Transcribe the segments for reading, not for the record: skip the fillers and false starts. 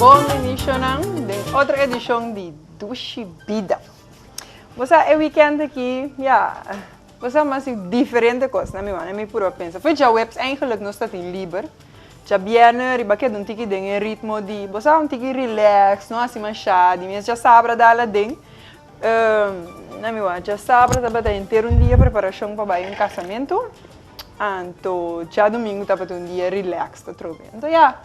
Bon bini den otro edishon di Dushi Bida. Bo sa e weekend aki, ya, bo sa mas diferente kos na mi wan, mi puru a pensa. Fo'i djaweps eigenlijk nos ta tin liber. Djabièrnè riba keda un tiki den e ritmo di, bo sa, un tiki relax, no hasi masha, di mes djasabra dal aden. Na mi wan, djasabra tabata henter un dia preparashon pa bai un kasamentu. Anto djadumingu tabata un dia relax atrobe. Anto ya,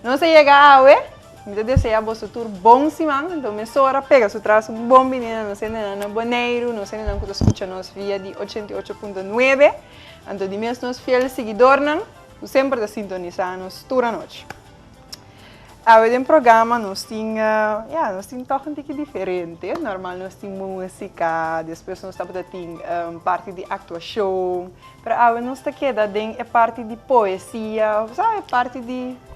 nos a yega awe. Mi ta desea boso tur bon siman. Anto mesora pega su tras un bon bini na nos hendenan na Boneiru, nos hendenan ku ta skucha nos via di 88.9. Anto di mes nos fiel siguidornan ku semper ta sintonisá nos tur anochi. Awe den programa nos tin, ya, nos tin tòg un tiki diferente. Normal nos tin músika, despues nos tabata tin parti di aktuashon, pero awe nos ta keda den e parti di poesia, bo sa, e parti di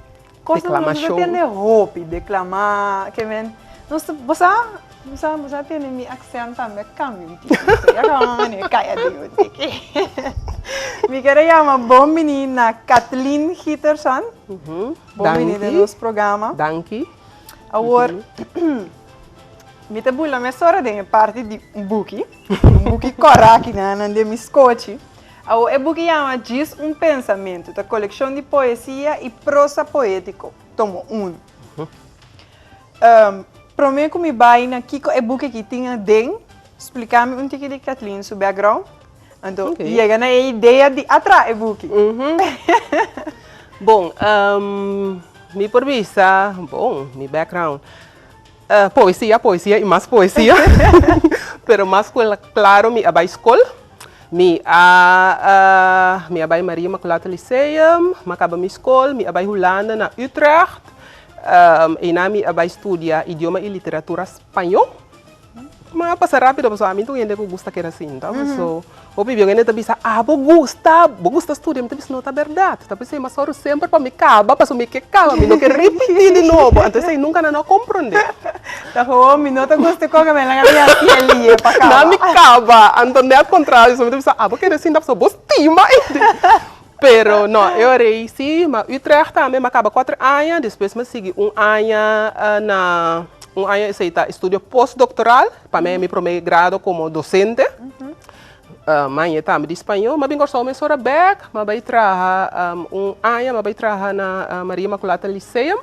kosnan ku nos no ta tende hopi, deklamá, ke men, nos ta, bo sa, bo sa, bo sa tende mi aksènt tambe a kambia un tiki, so ya kaba manera kaya den un tiki. Mi ker a yama bon bini na Kathleen Giterson. Bon bini den nos programa. Danki. Awor, mi ta bula mesora den e parti di un buki, un buki kòrá aki nan den mi skochi. Awor, e buki yama Djis un pensamentu, ta kolekshon di poesia i prosa poétiko, tomo unu. Promé ku mi bai na kiko e buki aki tin aden, splika mi un tiki di Kathleen su background. Anto okay. Yega na e idea di a traha e buki. Bon, mi por bisa, bon, mi background, poesia, poesia y mas poesia. Pero mas claro mi a bay school. Mi a, mi a bay Maria Immaculata Lyceum, mi a caba mi school, mi a bay Hulanda na Utrecht. Eynan mi a bay studia idioma y literatura Spañó. Ma a pasa rápido pasobra ami ta un hende ku gusta keda sinta. So, hopi bion hende ta bisa, ah, bo gusta, bo gusta studia. Mi ta bisa, no ta bèrdat. Ta p'esei mi a sòru semper pa mi kaba, pasobra mi ke kaba, mi no ke ripití di nobo. Anto esei nunka nan no a komprondé. Ta gewoon mi no ta gusta e koke, mi a laga mi hasi e lie pa kaba. Nan mi kaba. Anto nèt kontrario, so mi ta bisa, ah, bo keda sinta pasobra bo stima e. Pero no, e ora ei si, ma Utrecht tambe mi a kaba kuater aña, despues mi a sigui un aña na, un aña esei ta estudio postdoctoral, pa mi mi prome grado komo dosente, mi a haña tambe di spañó, mi a bin Kòrsou mesora bèk, mi a bai traha un aña, mi a bai traha na Maria Immaculata Lyceum,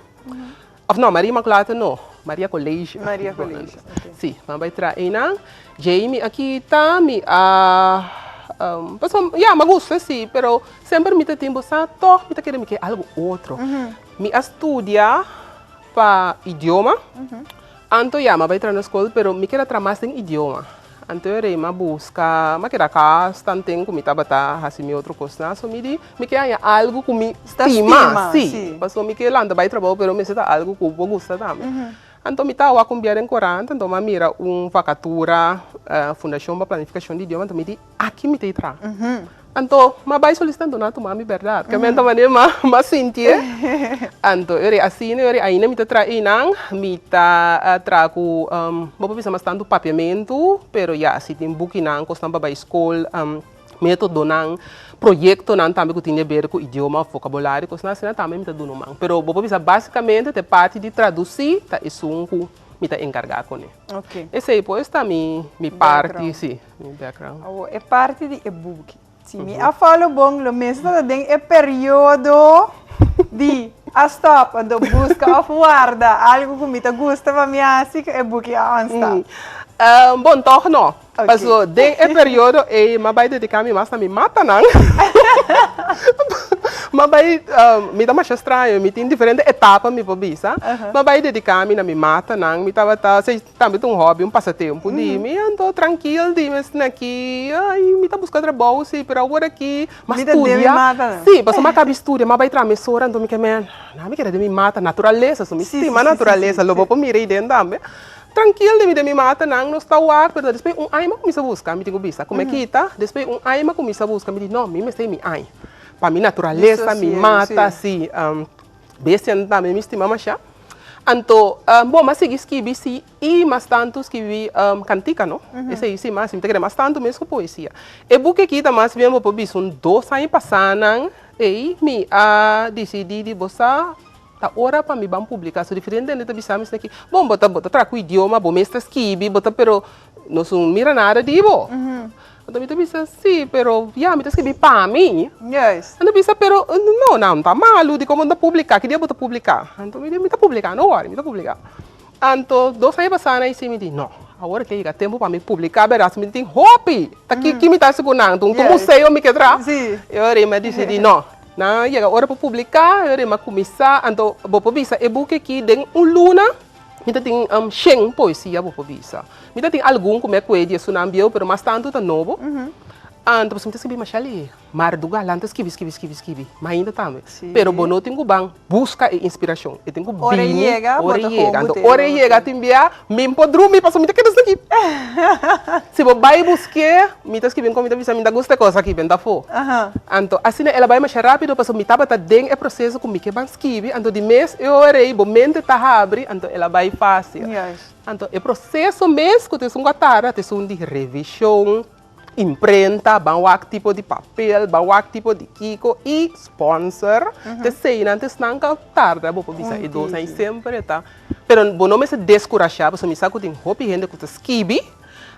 òf no, Maria Immaculata no, Maria College. Maria College, ok. Si, mi a bai traha einan. Djei mi a kita, mi a, pasobra, ya, mi a gusta si, pero semper mi ta tin bo sa tòg mi ta kere mi ke algu otro. Mi a studia pa idioma, anto ya mi a bai traha na skol, pero mi keda traha mas den idioma. Anto e rei mi a buska, mi a keda kas tanten ku mi tabata hasi mi otro kosnan, so mi di mi ke haña algu ku mi stima, si, pasobra mi ke lanta bai trabou pero mester ta algu ku bo gusta tambe. Anto mi ta wak un bia den korant, anto mi a mira un vakatura Fundashon pa Planifikashon di Idioma, anto mi di aki mi ta e traha. Anto mi a bai solisita anto nan a tuma mi bèrdat, ke men ta manera mi a sintié. Anto e ora asina e ora ainda mi ta traha einan, mi ta traha ku bo por bisa mas tantu papiamentu, pero ya si tin bukinan, kosnan pa bai skol. Metodonan, proyektonan tambe ku tin di aber ku idioma òf vokabulario, kosnan asina tambe mi ta duna un man. Pero bo por bisa basikamente ta e parti di tradusí ta esun ku mi ta enkargá kuné. Esei pues ta mi mi parti, si, mi background. Awor e parti di e buki. Si mi a follow bon lo mester ta den e periodo di a stop anto buska òf warda algu ku mi ta gusta pa mi hasi ku e buki a ònstap. Bon tòg no. Paso den e periodo ei m'a bai dediká mi mas na mi matanan. M'a bai, mi ta masha straño, mi tin diferente etapa mi por bisa. M'a bai dediká mi na mi matanan, mi tabata, esei tambe ta un hobby, un pasatempu di mi, anto trankil di mi esnan aki, ai mi ta buska trabou si, pero awor aki m'a studia, si, pasobra m'a kaba studia, m'a bai traha mesora, anto mi ke men, nan mi keda den mi mata, naturalesa, so mi stima naturalesa, lo bo por mira ei den tambe. Trankil di mi den mi mata nan nos ta wak pero despues un aña mi a kuminsa buska mi tin ku bisa ku mi a kita despues un aña mi a kuminsa buska mi di no mi mester mi aña pa mi naturalesa mi mata si bestianan tambe mi stima masha anto bon mi a sigui skibi si i mas tantu skibi kantika no esei si mas mi ta kere mas tantu mes ku poesia e buki aki ta mas bien bo por bisa un dos aña pasa nan ei mi a disidi di bo sa. Ta ora pa mi ban publica. So diferente hende ta bisa mi esaki, bon bo ta bo ta traha cu idioma, bo mes ta skibi, bo ta pero nos no mira nada di bo. Anto mi ta bisa, si, pero ya mi ta skibi pa mi. Anto mi bisa, pero no, nan ta malu, dikon bo no ta publica? Ki dia bo ta publica? Anto mi di, mi ta publica, no worry, mi ta publica. Anto dos aña pasá nan i mi di, no, awor ke yega tempu pa mi publiká bèrdat, mi tin hopi, ta ki ki mi ta hasi ku nan, ta un museo mi ke traha. E ora ei mi a disidí, no, nan a yega ora pa publiká, e ora ei mi a kuminsá, anto bo por bisa e buki aki den un luna mi ta tin shen poesia bo por bisa. Mi ta tin algun ku mi a kue di esunnan bieu, pero mas tantu ta nobo. Anto pasobra mi ta skibi masha lihé. Marduga lanta skibi skibi skibi skibi mainta tambe pero bo no tin ku ban buska e inspirashon e tin ku bini ora e yega anto ora e yega tin bia mi por drumi pasobra mi ta keda esaki si bo bai busk'é mi ta skibi mi ta bisa mi ta gusta e kos aki benta afó anto asina el a bai masha rapido pasobra mi tabata den e proseso ku mi ke ban skibi anto di mes e ora ei bo mente ta habri anto el a bai fasil anto e proseso mes ku ta esun ku a tarda ta esun di revishon. Imprenta, ban wak tipo di papel, ban wak tipo di kiko i sponsor. Te eseinan te esnan ka tarda bo por bisa e dos aña semper e ta. Pero bo no mester deskurashá pasobra mi sa ku tin hopi hende ku ta skibi,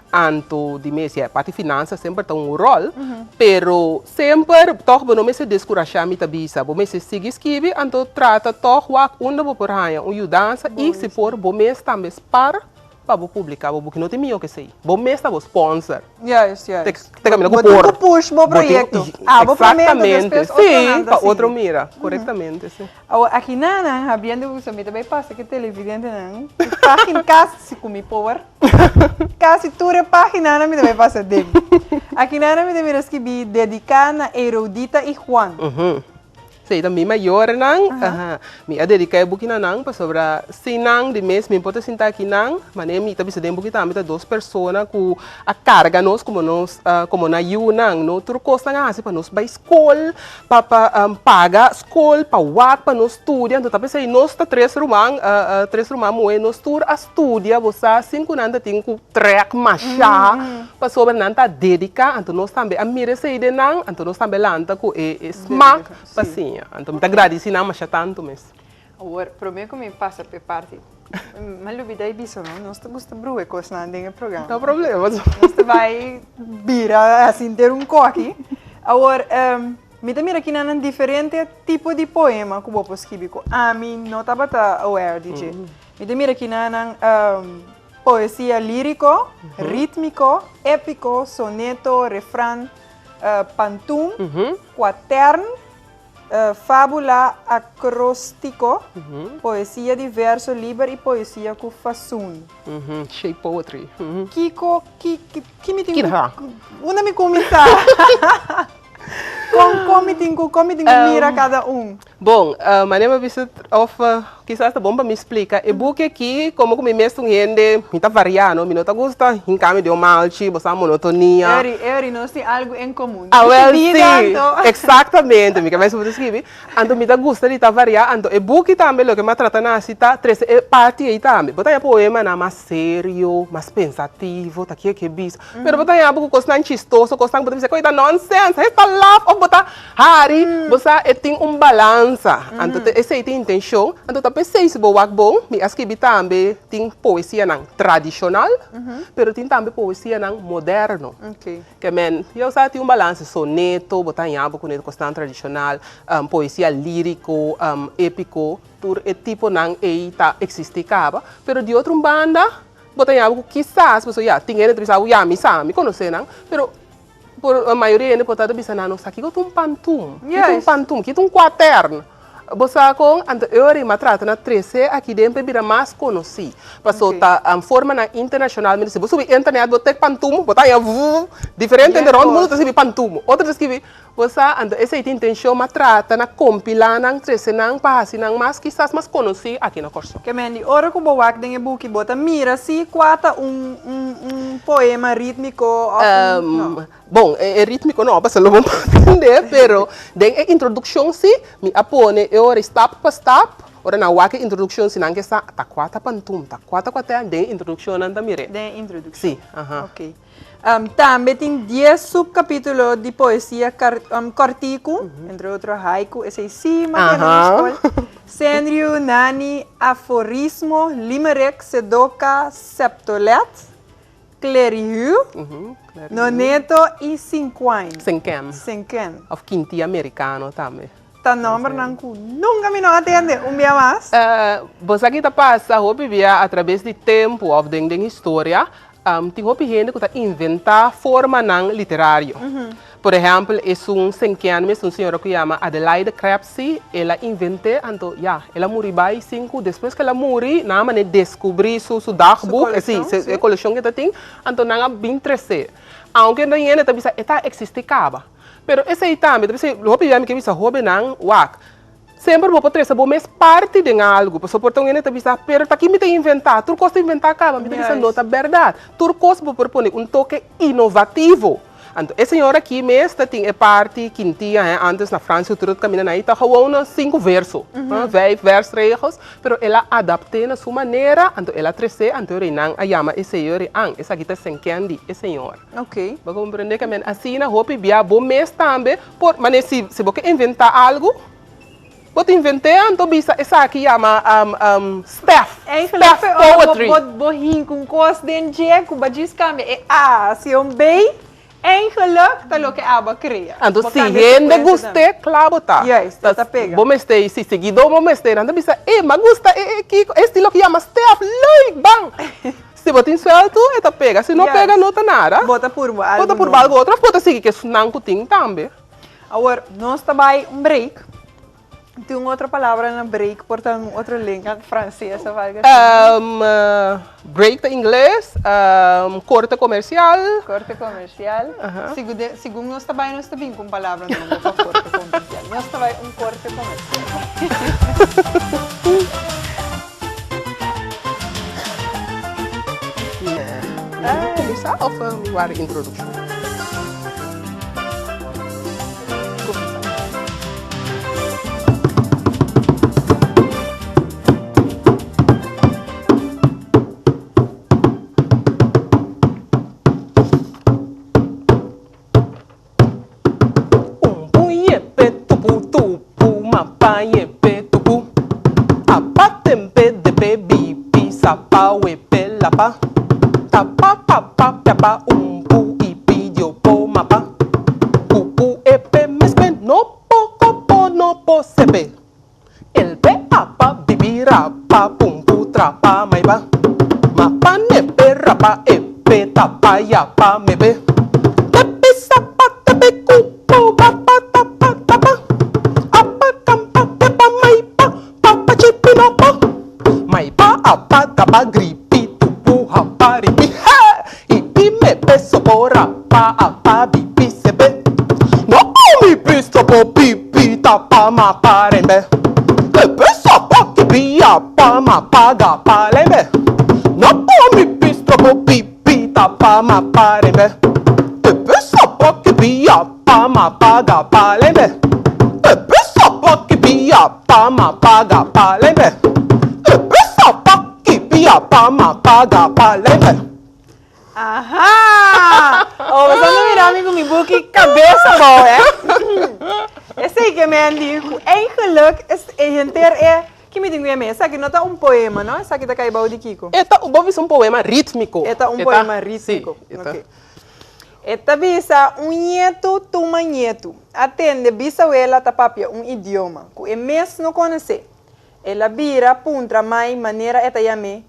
anto di mes ya e parti finansa semper ta un ròl, pero semper tòg bo no mester deskurashá mi ta bisa. Bo mester sigui skibi anto trata tòg wak unda bo por haña un yudansa i si por bo mes tambe spar. Pa bo publica bo buki no tin mihó ke esei. Bo mes ta bo sponsor. Juist, juist. Te caminda cu Bo tin por. cu push bo proyecto. Abo promé anto Exactamente. despues otronan Sí, ta pa otro sigui. mira. Correctamente, sí. Awor akinanan habiendo cu mi ta bay pasa cu televidentenan e pagina casi cu mi power casi tur e paginanan mi ta bay pasa den. Akinanan mi ta mira skibi dedica na Erodita y Juan. Sí, ta mi mayornan. Aha. Mi a dediká e buki na nan pasobra sin nan di mes mi por ta sinta aki nan. Manera mi ta bisa den buki tambe ta dos persona ku a karga nos komo nos komo nan yunan. No tur kos nan a hasi pa nos bai skol, pa pa paga skol, pa wak pa nos studia. Anto ta p'esei nos ta tres ruman tres ruman muhé nos tur a studia bo sa sin ku nan ta tin ku trèk mashá pasobra nan ta dediká. Anto nos tambe a mira esei den nan, anto nos tambe lanta ku e Smak pa siña. Anto mi ta gradisi nan masha tantu mes. Awor, prome ku mi pasa p'e parti, mi a lubida e bisa no, nos ta gusta brua e kosnan den e programa. No problema. Nos ta bai bira hasi henter un koki. Awor, mi ta mira kinan diferente tipo di poema ku bo por skibi ku ami no tabata aware di dje. Mi ta mira kinan poesia líriko, rítmiko, épiko, soneto, refran. Pantun, kuatern, fábula akróstiko, poesia di verso liber i poesia ku fasun. Shape poetry. Kiko, ki, ki mi tin ku, unda mi kuminsá? Kon, kon mi tin ku, kon mi tin ku mira kada un? Bon, manera mi a bisa of kisas ta bon pa mi splika e buki aki komo ku mi mes un hende mi ta varia no, mi no ta gusta hinka mi den un malchi, bo sa monotonia. Eri, Eri, nos tin algu en komun. Awel si, eksaktamente, mi ke bai subi skibi, anto mi ta gusta di ta varia, anto e buki tambe loke mi a trata na hasi ta trese e parti ei tambe, bo ta haña poemanan mas serio, mas pensativo, ta ke ke bisa, pero bo ta haña bo ku kosnan chistoso, kosnan ku bo ta bisa koe ta nonsense, esta laf of bo ta. Hari, bo sa e tin un balansa, anto ta esei tin intenshon, anto ta p'esei si bo wak bon, mi a skibi tambe tin poesianan tradishonal, pero tin tambe poesianan moderno. Ke men, yo sa tin un balansa, soneto, bo ta haña bo kuné kosnan tradishonal, poesia líriko, épiko, tur e tiponan ei ta eksistí kaba, pero di otro un banda, bo ta haña bo ku kisas, pasobra ya, tin hende ta bisa bo, ya mi sa, mi konosé nan, pero. Por mayoria hende por ta ta bisa nan no sa kiko ta un pantum, kiko ta un pantum, kiko ta un kuatern. Bo sa kon? Anto e ora ei m'a trata na trese aki den pa e bira mas konosí. Paso ta formanan internashonalmente si bo subi internet bo tek pantum bo ta haña vuvuvu diferente hende rònt mundu ta skibi pantum, otro ta skibi bo sa. Anto esei ta intenshon m'a trata na kompilá nan, trese nan pa hasi nan mas kisas mas konosí aki na Kòrsou. Ke men di ora ku bo wak den e buki bo ta mira si kua ta un un poema rítmiko òf un no? Bon, e rítmiko no, pasobra lo bo no tende, pero den e introdukshon si mi a pone e ora stap pa stap, ora nan wak e introdukshon si nan ke sa ta kua ta pantum, ta kua ta kua ta, den e introdukshon nan ta mir'é. Den e introdukshon. Si, aha. Oké. Tambe tin dies supkapítulo di poesia kòrtiku, entre otro haiku, esei sí mi a tende na skol. Senriu, Nani, Aforismo, Limerick, Sedoka, Septolet, Clerihu, Noneto i Cinquain. Cinquen. Cinquen. Of Quintia Americano tambe. Ta nombernan ku nunka mi no a tende un bia mas. Bo sa ki ta pasa hopi bia atrabes di tempu of den den historia, tin hopi hende ku ta inventá formanan literario. Por ehèmpel, esun senkian mes, un señora ku yama Adelaide Crapsey, el a invent'é, anto ya, el a muri bai sin ku despues ku el a muri, nan a manera deskubrí su su dagboek, si, e kolekshon ku e ta tin, anto nan a bin tres'é. Aunke nan hende ta bisa e ta eksistí kaba. Pero esei tambe ta bisa, hopi bia mi ke bisa hóbennan, wak, Semper bo por trese bo mes parti den algu, pasobra por ta un hende ta bisa, pero ta ki mi ta inventá? Tur kos ta inventá kaba. Mi ta bisa, no ta bèrdat. Tur kos bo por pone un toke inovativo. Anto e señor aki mes ta tin e parti kintia, hè, antes na Francia tur kaminda nan ei ta gewoon na sinku verso, vijf versregels, pero el a adapt'é na su manera, anto el a tres'é, anto e reinan a yama e señor i an, esaki ta senkendi e señor. Bo komprendé ke men asina hopi bia bo mes tambe Por, mane si, si bo ke inventá algu, bo ta invent'é anto bisa esaki yama Stef, Eigenlijk Stef pe ora bo, Poetry. bo, bo hinka un kos den dje ku bo djis kambia e A hacia un B, eigenlijk ta loke abo a krea. Anto Bo si kambia e hende sekuensia gust'é, tambe. kla bo ta. Juist, e ta pega. Bo mester, si siguidó bo mester, nan ta bisa, e, m'a gusta e, e kiko, e estilo ku yama Stef, leuk, ban! Si bo tin suelto e ta pega, si no pega no ta nada. Bo ta purba algu Bo ta purba algu otro of bo ta sigui ku esnan ku tin tambe. Awor, nos ta bai un break. Tin un otro palabra na break, por ta un otro lenga, franses of algu asina. Break ta ingles, korte komersial. Korte komersial. Segun nos ta bai nos ta bin ku un palabra nobo pa korte komersial. Nos ta bai un korte komersial. Kuminsá òf mi wak e introdukshon? Kuminsá. Un pu yepe tupu tupu mapa yepe tupu Apa tempe depe bipi sapa wepe lapa Tapa papa piapa umpu ipi diopo mapa Kupu epe mespe nopo kopo nopo sepe Elpe apa bibi rapa pumpu trapa maipa Mapa nepe rapa epe tapa yapa mepe Tepe sapa tepe kupu bapa tapa tapa Apa kampa tepa maipa papa chipi nopo Maipa apa tapa gripi tupu hapa ripi he Ipi mepe sopo rapa apa bipi sepe Nopo mipi sopo pipi tapa mapa rembe Tepe sapa kipi apa mapa gapa lembe Nopo mipi sopo pipi tapa mapa rembe Tepe sapa kipi apa mapa gapa lembe Tepe sapa kipi apa mapa gapa lembe Tepe sapa kipi apa mapa gapa lembe. Aha! Oh, boso no mira mi ku mi buki kabes abou, hè? Esei ke men di ku eigenlijk es e henter e ki mi tin ku yam'é? Esaki no ta un poema, no? Esaki ta kai bou di kiko? E ta, bo bisa un poema rítmiko. E ta un poema rítmiko. Si, e ta. Oké. E ta bisa un ñetu tuma ñetu. A tende bisawela ta papia un idioma ku e mes no konosé. El a bira puntra mai manera e ta yam'é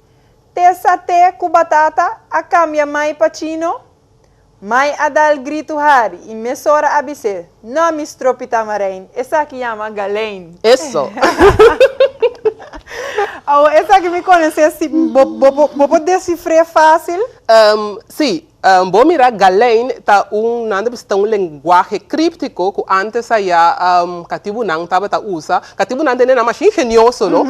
Te saté ku batata a kambia mai pa chino? Mai a dal gritu hari i mesora a bis'é, No, mi stropi tamarijn, esaki yama galein. Eso. Awor esaki mi konosé si bo bo bo por desifr'é fásil? Sí, Bo mira, Galein ta un, nan ta bisa ta un lenguahe críptico cu antes aya catibunan tabata usa. Catibunan tene nan masha ingenioso, no?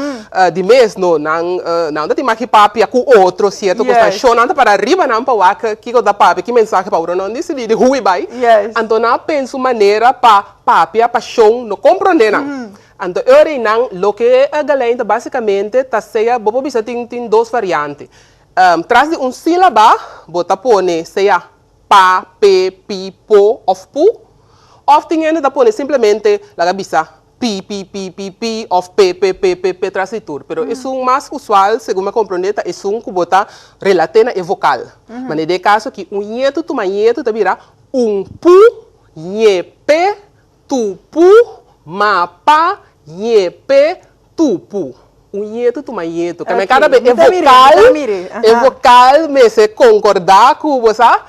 Di mes, no, nan, nan ta tin maki papia cu otro cierto cosnan. Shon nan ta para riba nan pa wak kico ta papia, ki mensahe pa ora nan dicidi di hui bay. Anto nan a pensa un manera pa papia pa shon no comprende nan. Anto e ora einan loke Galein ta basicamente ta sea, bo por bisa tin tin dos variante. Tras di un sílaba bo ta pone sea pa, pe, pi, po òf pu. Òf tin hende ta pone simplemente laga bisa Pi, pi, pi, pi, pi òf pe, pe, pe, pe, pe tras di tur. Pero esun mas usual, segun mi a komprondé, ta esun ku bo ta relat'é na e vokal. Manera den e kaso aki, un ñetu tuma ñetu ta bira un pu, ñe pe, tu pu, ma pa, ñe pe, tu pu. Un ñetu tuma ñetu. Kende kada be e vokal, e vokal mester konkordá ku bo sa,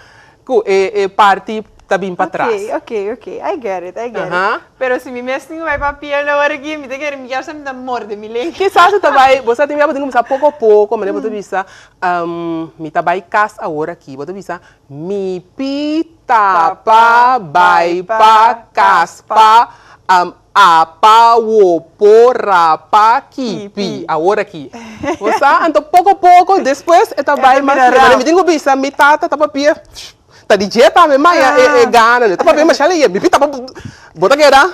ku e e parti ta bin patras. Ok, ok, ok. I get it, I get it. Pero si mi mes tin ku bai papia na ora aki, mi ta kere mi kier sa mi ta morde mi lenga. Kisas bo ta bai, bo sa tin bia bo tin kuminsá poko poko, manera bo ta bisa, mi ta bai kas awor aki. Bo ta bisa, mi pi ta pa bai pa kas pa A pa wo po ra pa ki pi awor aki bo sa anto poko poko despues e ta bai mas leu mi tin ku bisa mi tata ta papia ta di dje tambe maya e gana ta papia masha lei mi pi ta bo ta keda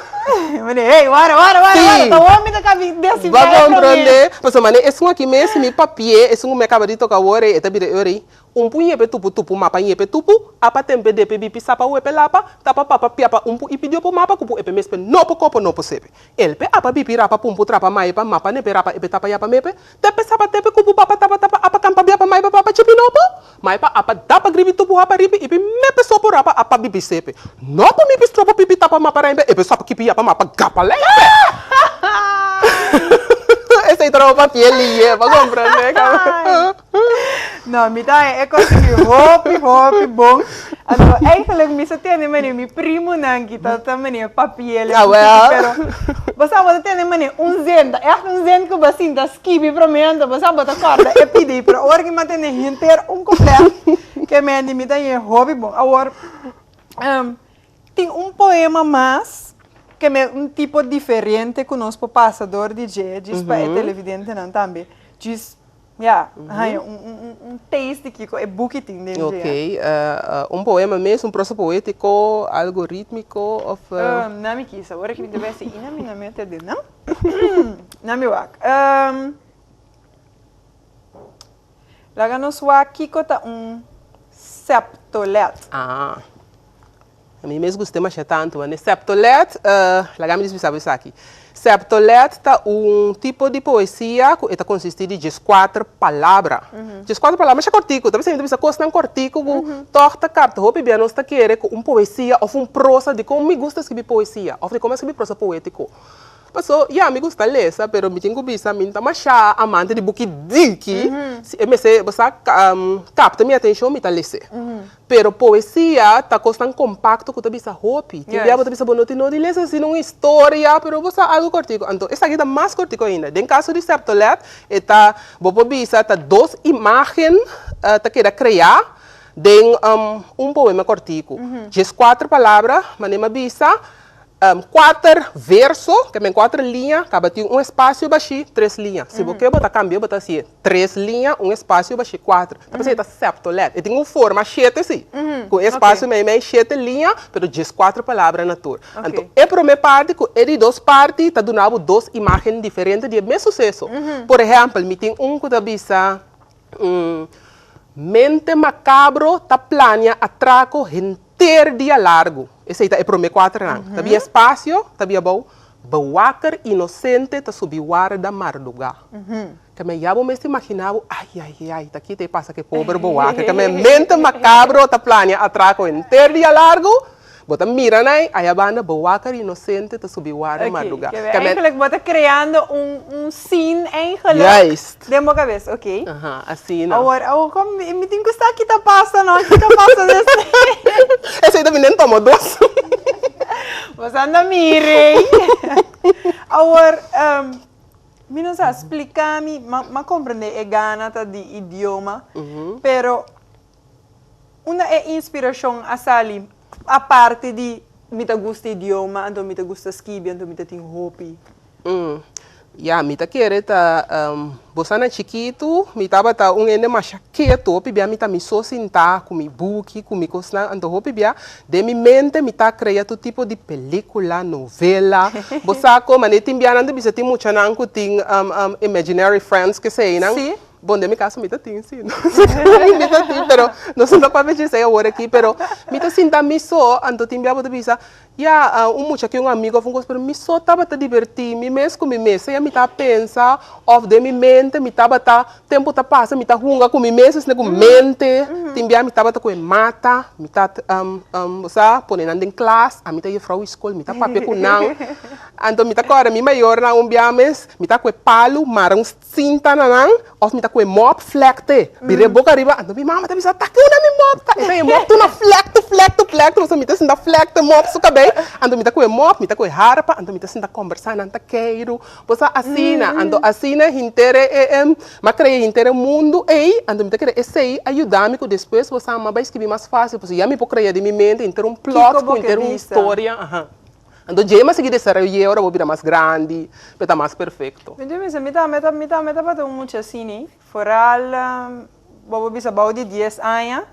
si bo a komprende pasobra mane esun aki mes si mi papia esun ku mi a kaba di toka awor e ta bira e ora ei Umpu ñepe tupu tupu mapa ñepe tupu, apa tempe depe bipi sapa wepe lapa, tapa papa piapa umpu ipi diopo mapa kupu epe mespe nopo kopo nopo sepe. Elpe apa bipi rapa pumpu trapa maipa mapa nepe rapa epe tapa yapa mepe, tepe sapa tepe kupu papa tapa tapa apa kampa biapa maipa papa chipi nopo, maipa apa dapa gribi tupu hapa ripi ipi mepe sopo rapa apa bipi sepe, nopo mipi stropo pipi tapa mapa raimpe epe sapa kipi yapa mapa gapa leipe. Esei ta ropa piel liye pa comprende. No, mi ta e konsegui hopi, hopi bon. Anto, eigenlijk mi sa tende mane mi primonan ki ta ta mane papiel Ah, wel. pero bo sa bo ta tende mane un zin, ta echt un zin ku bo sinta skibi prome, anto bo sa bo ta kòrda e pidi, pero ora ki mi a tende henter un kuplet ke mende mi ta haña hopi bon. Awor, tin un poema mas ke me un tipo diferente ku nos por pasa dor di dje, djis pa e televidentenan tambe, djis Ya, haña un, un, un, un taste di kiko e buki tin den dje. Ok, un poema mes, un prosa poétiko, algo rítmiko of? Na mi kisa, ora ki mi ta bai hasi ina mi na mete den nan. Na mi wak. Laga nos wak kiko ta un septolet. Ah. Mi mes gust'é masha tantu. Ane septolet, laga mi bisa bo esaki. Septolet ta un tipo di poesia ku e ta konsistí di dieskuater palabra. Dieskuater palabra masha kòrtiku. Ta bisa mi ta bisa kosnan kòrtiku ku tòg ta kapta. Hopi bia nos ta kere ku un poesia òf un prosa dikon mi gusta skibi poesia òf dikon mi a skibi prosa poétiko. Paso, ya, mi gusta lesa, pero mi tin ku bisa mi no ta masha amante di buki diki. Si e mester, bo sa, kapta mi atenshon mi ta les'é. Pero poesia ta kosnan kompakto ku ta bisa hopi. Tin bia bo ta bisa bo no tin no di lesa asina un historia, pero bo sa algu kòrtiku. Anto esaki ta mas kòrtiku ainda. Den kaso di Septolet e ta, bo por bisa ta dos imágen ta keda kreá den un poema kòrtiku. Dieskuater palabra, manera mi a bisa. Kuater verso, ke men kuater liña, kaba tin un espasio bashí, tres liña. Si bo ke bo ta kambia bo ta hasié tres liña, un espasio bashí, kuater. Ta p'esei e ta septolet. E tin un forma shete si, ku e espasio meimei shete liña, pero dieskuater palabra na tur. Anto e promé parti ku e di dos parti ta duna bo dos imágen diferente di e mes suseso. Por ehèmpel, mi tin un ku ta bisa, Mente makabro ta plania atrako henter dia largu. Esei ta e promé kuaternan. Ta bia espasio, ta bia abou. Bewaker inosente ta subi warda mardugá. Ke men ya bo mes ta imaginá bo, ai, ai, ai, ta kita e pasa ku e pober bewaker. Ke men mente makabro ta plania atrako henter dia largu. Bo ta mira nan aya banda bewaker inosente ta subi warda mardugá. Oké, eigenlijk bo ta kreando un un scene eigenlijk Juist. den bo kabes, oké. Aha, asina. Awor, awor kon mi tin ku sa ki ta pasa no, ki ta pasa despues. Esei ta bini den tomo dos. Bo sa anda mira ei. Awor, mi no sa, splika mi, m'a komprende e gana ta di idioma, pero Unda e inspirashon a sali aparte di mi ta gusta idioma anto mi ta gusta skibi anto mi ta tin hopi? Ya, mi ta kere ta bo sa na chikitu mi tabata un hende masha ketu, hopi bia mi ta mi so sintá ku mi buki, ku mi kosnan, anto hopi bia den mi mente mi ta krea tur tipo di pelikula, novela, bo sa kon manera tin bia nan ta bisa tin muchanan ku tin imaginary friends keseinan. Sí. Bon, den mi kaso mi ta tin si, no mi ta tin, pero nos no ta papia dje esei awor aki, pero mi ta sinta mi so, anto tin bia bo ta bisa, Ya, un mucha ke un amigo of un kos, pero mi so tabata dibertí mi mes ku mi mes. Sea mi ta pensa of den mi mente mi tabata, tempu ta pasa mi ta hunga ku mi mes asina ku mente. Tin bia mi tabata ku e mata, mi ta bo sa, pone nan den klas, ami ta yefrou di skol, mi ta papia ku nan. Anto mi ta kòrda mi mayornan un bia mes, mi ta ku e palu mara un Sinta na nan of mi ta koe mop flekte bira e boka ariba anto mi mama ta bisa ta kunda mi mop ta e ta e mop tur na flekte flekte flekte pasobra mi ta sinta flekte mop su kabei anto mi ta koe mop mi ta koe harpa anto mi ta sinta kombersa nan ta keiru bo sa asina anto asina henter e e mi a krea henter e mundu ei anto mi ta kere esei a yuda mi ku despues bo sa mi a bai skibi mas fasil pasobra ya mi por krea den mi mente henter un plot ku henter un historia. Anto dje mas sigui desaroy'é ora bo bira mas grandi, pe ta mas perfecto. Mi ta bisa, mi tambe ta, mi tambe tabata un mucha asini, foral bo por bisa bou di dies aña,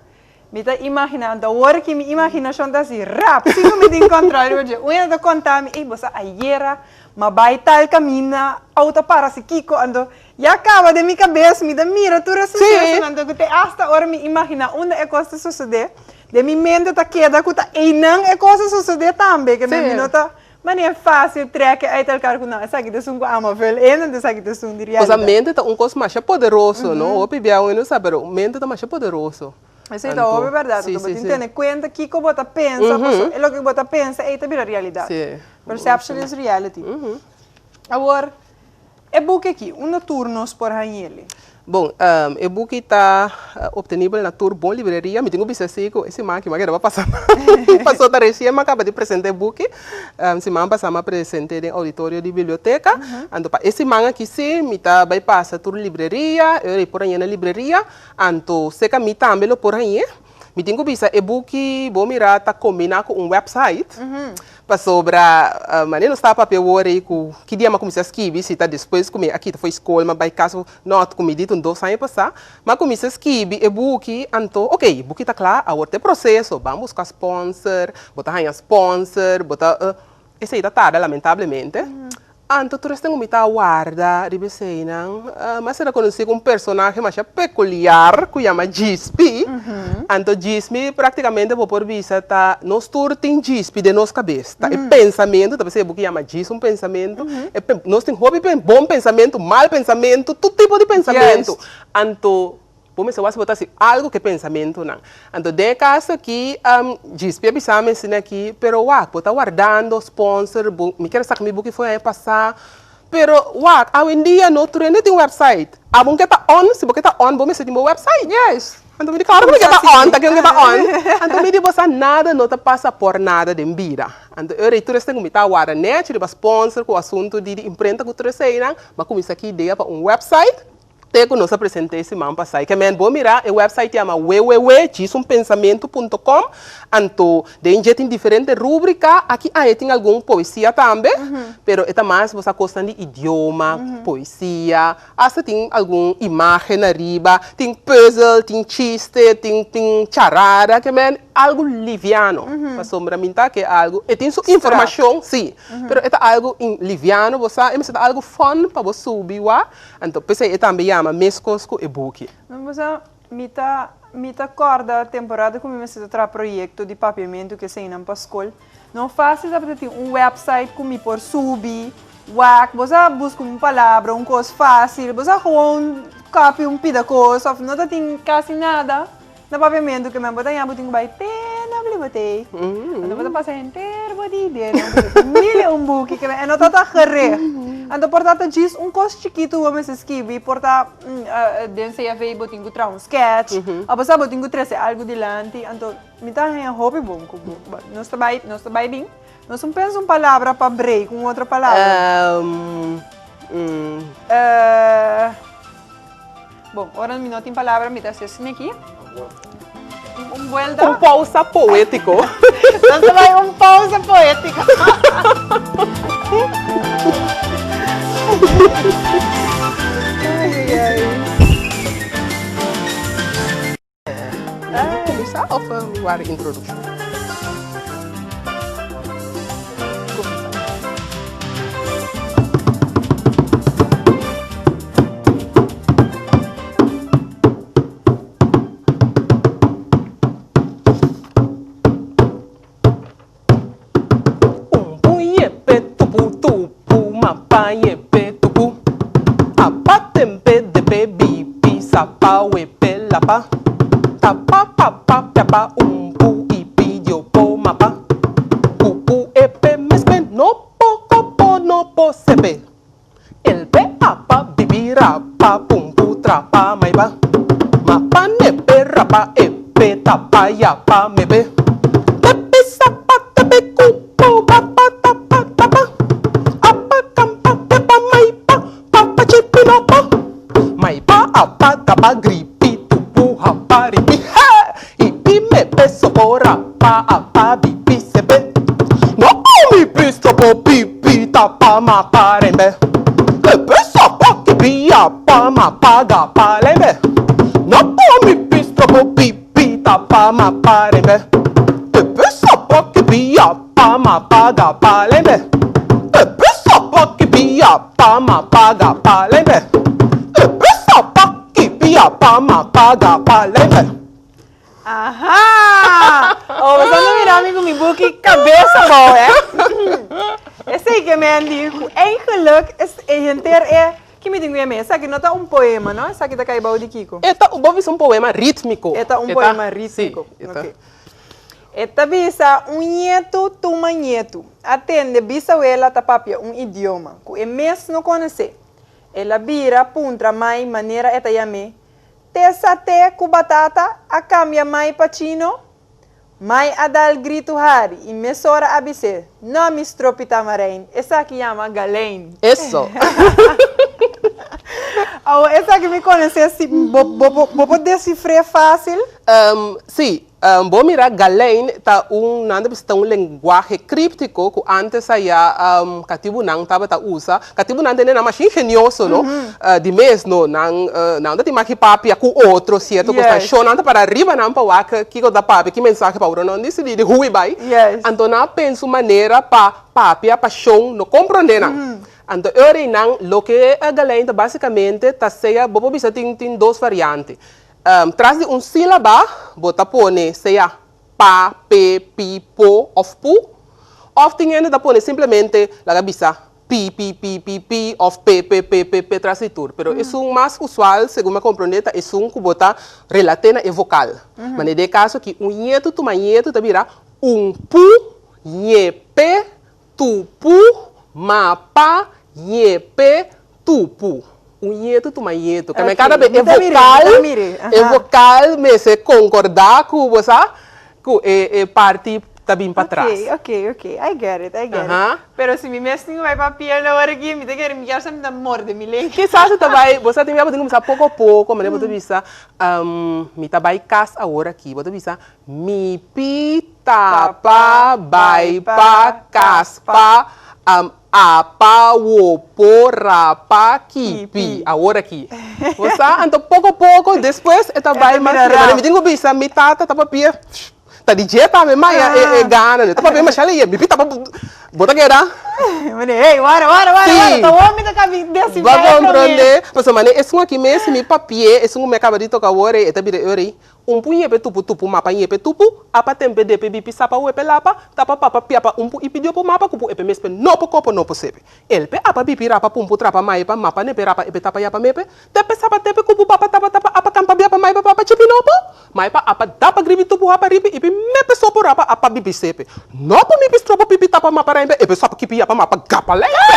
mi ta imagina, anto awor ki mi imaginashon ta hasi rap, sin ku mi tin kòntròl riba dje, un hende ta konta mi, ey bo sa ayera m'a bai tal kaminda, outo a para si kiko, anto ya kaba den mi kabes, mi ta mira tur e susesonan, anto ku te asta ora mi imagina unda e kos ta sosodé, Den mi mente ta keda ku ta einan e kos a sosodé tambe, ke mi no ta manera fásil trèk e uit elkar ku nan esaki ta esun ku ama vul in, anto esaki ta esun di Pues a realidat. mente ta un kos masha poderoso, no? Hopi bia un no sa, pero mente ta masha poderoso. Esei ta Anto, hopi bèrdat, sí, anto bo sí, tin sí. tene kuenta kiko bo ta pensa, pasobra e loke ku bo ta pensa ei ta bira realidat. Perception is reality. Awor, E buki aki, unda tur nos por hañ'el? Bon, e buki ta obtenibel na tur bon libreria. Mi tin ku bisa si ku e siman aki mi a keda pa pasa paso ta resien mi a kaba di presenta e buki. Siman pasá mi a present'é den auditorio di biblioteka. Anto pa e siman aki si mi ta bai pasa tur libreria, e ora ei por hañ'é na libreria. Anto serka mi tambe lo por hañ'é. Mi tin ku bisa e buki bo mira ta kombiná ku un website pasobra manera nos staba papia awor ei ku ki dia mi a kuminsá skibi si ta despues ku mi a kita for skol mi a bai kas no ku mi di ta un dos aña pasá mi a kuminsá skibi e buki anto ok e buki ta kla awor ta e proseso ban buska sponsor bo ta haña sponsor bo ta Esei ta tarda lamentablemente. Anto tur esnan ku mi ta warda riba eseinan, mi a ser rekonosí ku un personahe masha pekuliar ku yama Djispi. Anto Djispi praktikamente bo por bisa ta nos tur tin Djispi den nos kabes. Ta e pensamentu, ta p'esei e buki yama Djis un pensamentu. E nos tin hopi bon pensamentu, mal pensamentu, tur tipo di pensamentu. Anto Bo mester wak si bo ta hasi algu ku e pensamentunan. Anto den e kaso aki, Djispi a bisa mi asina aki, pero wak, bo ta wardando sponsor, bo, mi kier saka mi buki for aña pasá, pero wak, awendia no tur hende tin website. Abo ke ta on, si bo ke ta on, bo mester tin bo website. Juist. Anto mi di, klaro ku mi ke ta on, ta ken ku ta on. Anto mi di, bo sa nada no ta pasa por nada den bida. Anto e ora ei tur esnan ku mi ta warda nèchi riba sponsor ku asuntu di imprenta ku tur eseinan, mi a kuminsá ki idea pa un website. Te ku nos a present'é siman pasá. I ke men bo mira, e website yama www.djisunpensamentu punto com. Anto den dje tin diferente rúbrika. Aki aña tin algun poesia tambe, pero e ta mas bo sa kosnan di idioma, poesia, asta tin algun imágen ariba, tin pùzel, tin chiste, tin tin charada. Ke men algu liviano, pasobra mi ta ke algu, e tin su informashon, sí, pero e ta algu liviano, bo sa, e mester ta algu fun pa bo subi wak. Anto p'esei e tambe yama meskos ku e buki. No bo sa, mi ta mi ta kòrda temporada ku mi mester ta traha proyekto di papiamentu ku eseinan pa skol. No fásil tabata tin un wèpsait ku mi por subi, wak, bo sa buska un palabra, un kos fásil, bo sa gewoon kòpi un pida kos òf no ta tin kasi nada. Na papiamentu ke men bo ta ña bo tin ku bai te na bibliotek. Anto bo ta pasa henter bo di idea nan ku ta mil e un buki ke men e no ta ta gerecht. Anto por ta ta djis un kos chikitu bo mester skibi por ta den CFA bo tin ku traha un sketch òf bo sa bo tin ku trese algu dilanti anto mi ta haña hopi bon ku bo nos ta bai nos ta bai bin nos un pensa un palabra pa break un otro palabra. Bon, ora mi no tin palabra mi ta haci asina aki. Un buelta. Un pausa poético. Nos ta bai un pausa poético. Ay, ay, ay. Kuminsá òf wak introdukshon? Kuminsá. pi ra pa pum pu tra pa mai pa ma pa ne pe ra pa e pe ta pa ya pa me pe te pe sa pa te pe ku pu ba pa ta pa ta pa a pa kam pa te pa mai pa pa pa chi pi no po mai pa a pa ta pa gri pi tu pu ha pa ri pi he i pi me pe so po ra pa a pa bi pi se pe no po mi pi so po pi pi ta pa ma pa re me e pe sa pa ki pi ya pa ma pa ga pa le me no po mi pi so po pi pi ta pa ma pa re me e pe sa pa ki pi ya pa ma pa ga pa le me e pe sa pa ki pi ya pa ma pa ga pa le me e pe sa pa ki pi ya pa ma pa ga pa le me. Aha! Oh, boso no mira mi ku mi buki kabes abou, hè? Esei ke men di ku eigenlijk es e henter e ki mi tin ku yam'é? Esaki no ta un poema, no? Esaki ta kai bou di kiko? E ta, bo bisa un poema rítmiko. E ta un poema rítmiko. Si, e ta. Ok. E ta bisa un ñetu tuma ñetu. A tende bisawela ta papia un idioma ku e mes no konosé. El a bira puntra mai manera e ta yam'é Te saté ku batata a kambia mai pa chino? Mai a dal gritu hari i mesora a bis'é, No, mi stropi tamarein, esaki yama galein. Eso. Awor esaki mi konosé si bo bo bo por desifr'é fásil? Sí. Bo mira galein ta un nan ta bisa ta un lenguahe críptico cu antes aya catibunan tabata usa. Catibunan tene nan masha ingenioso no, di mes no, nan nan ta tin maki papia cu otro cierto cos nan show nan ta para riba nan pa wak kico ta papia, ki mensahe pa ora nan dicidi di hui bay. Anto nan a pensa un manera pa papia pa show no comprende nan. Anto e ora einan loke galein ta basicamente ta sea bo por bisa tin tin dos variante. Tras di un sílaba bo ta pone sea pa, pe, pi, po òf pu. Òf tin hende ta pone simplemente, laga bisa, pi, pi, pi, pi, pi òf pe, pe, pe, pe, pe tras di tur. Pero esun mas usual, segun mi a komprondé, ta esun ku bo ta relat'é na e vokal. Manera den e kaso aki, un ñetu tuma ñetu ta bira un pu, ñe, pe, tu, pu, ma, pa, ñe, pe, Tupu. Un yetu tuma yetu. Kende kada be e vokal, e vokal mester konkordá ku bo sa, ku e e parti ta bin patras. Ok, ok, ok. I get it, I get it. Pero si mi mes tin ku bai papia awor aki, mi ta kere mi kier sa mi ta morde mi lenga. Kisas bo ta bai, bo sa tin bia bo tin kuminsá poko poko, manera bo ta bisa, mi ta bai kas awor aki. Bo ta bisa, mi pi ta pa bai pa kas pa. A pa wo po ra pa ki pi awor aki bo sa anto poko poko despues e ta bai mas leu mi tin ku bisa mi tata ta papia ta di dje tambe maya e e gana ta papia masha lei mi pi ta bo ta keda si bo a komprende pasobra manera esun aki mes mi papia esun ku mi a kaba di toka awor e ta bira e ora ei. Un pu ñepe tupu tupu mapa ñepe tupu, apa tempe depe bipi sapa wepe lapa, tapa papa piapa un pu ipi diopo mapa kupu epe mespe nopo kopo nopo sepe. Elpe apa bipi rapa pumpu trapa maipa mapa nepe rapa epe tapa yapa mepe, tepe sapa tepe kupu papa tapa tapa apa kampa biapa maipa papa chipi nopo, maipa apa dapa gribi tupu hapa ripi ipi mepe sopo rapa apa bipi sepe. Nopo mipi stropo pipi tapa mapa rempe epe sapa kipi yapa mapa gapa lempe.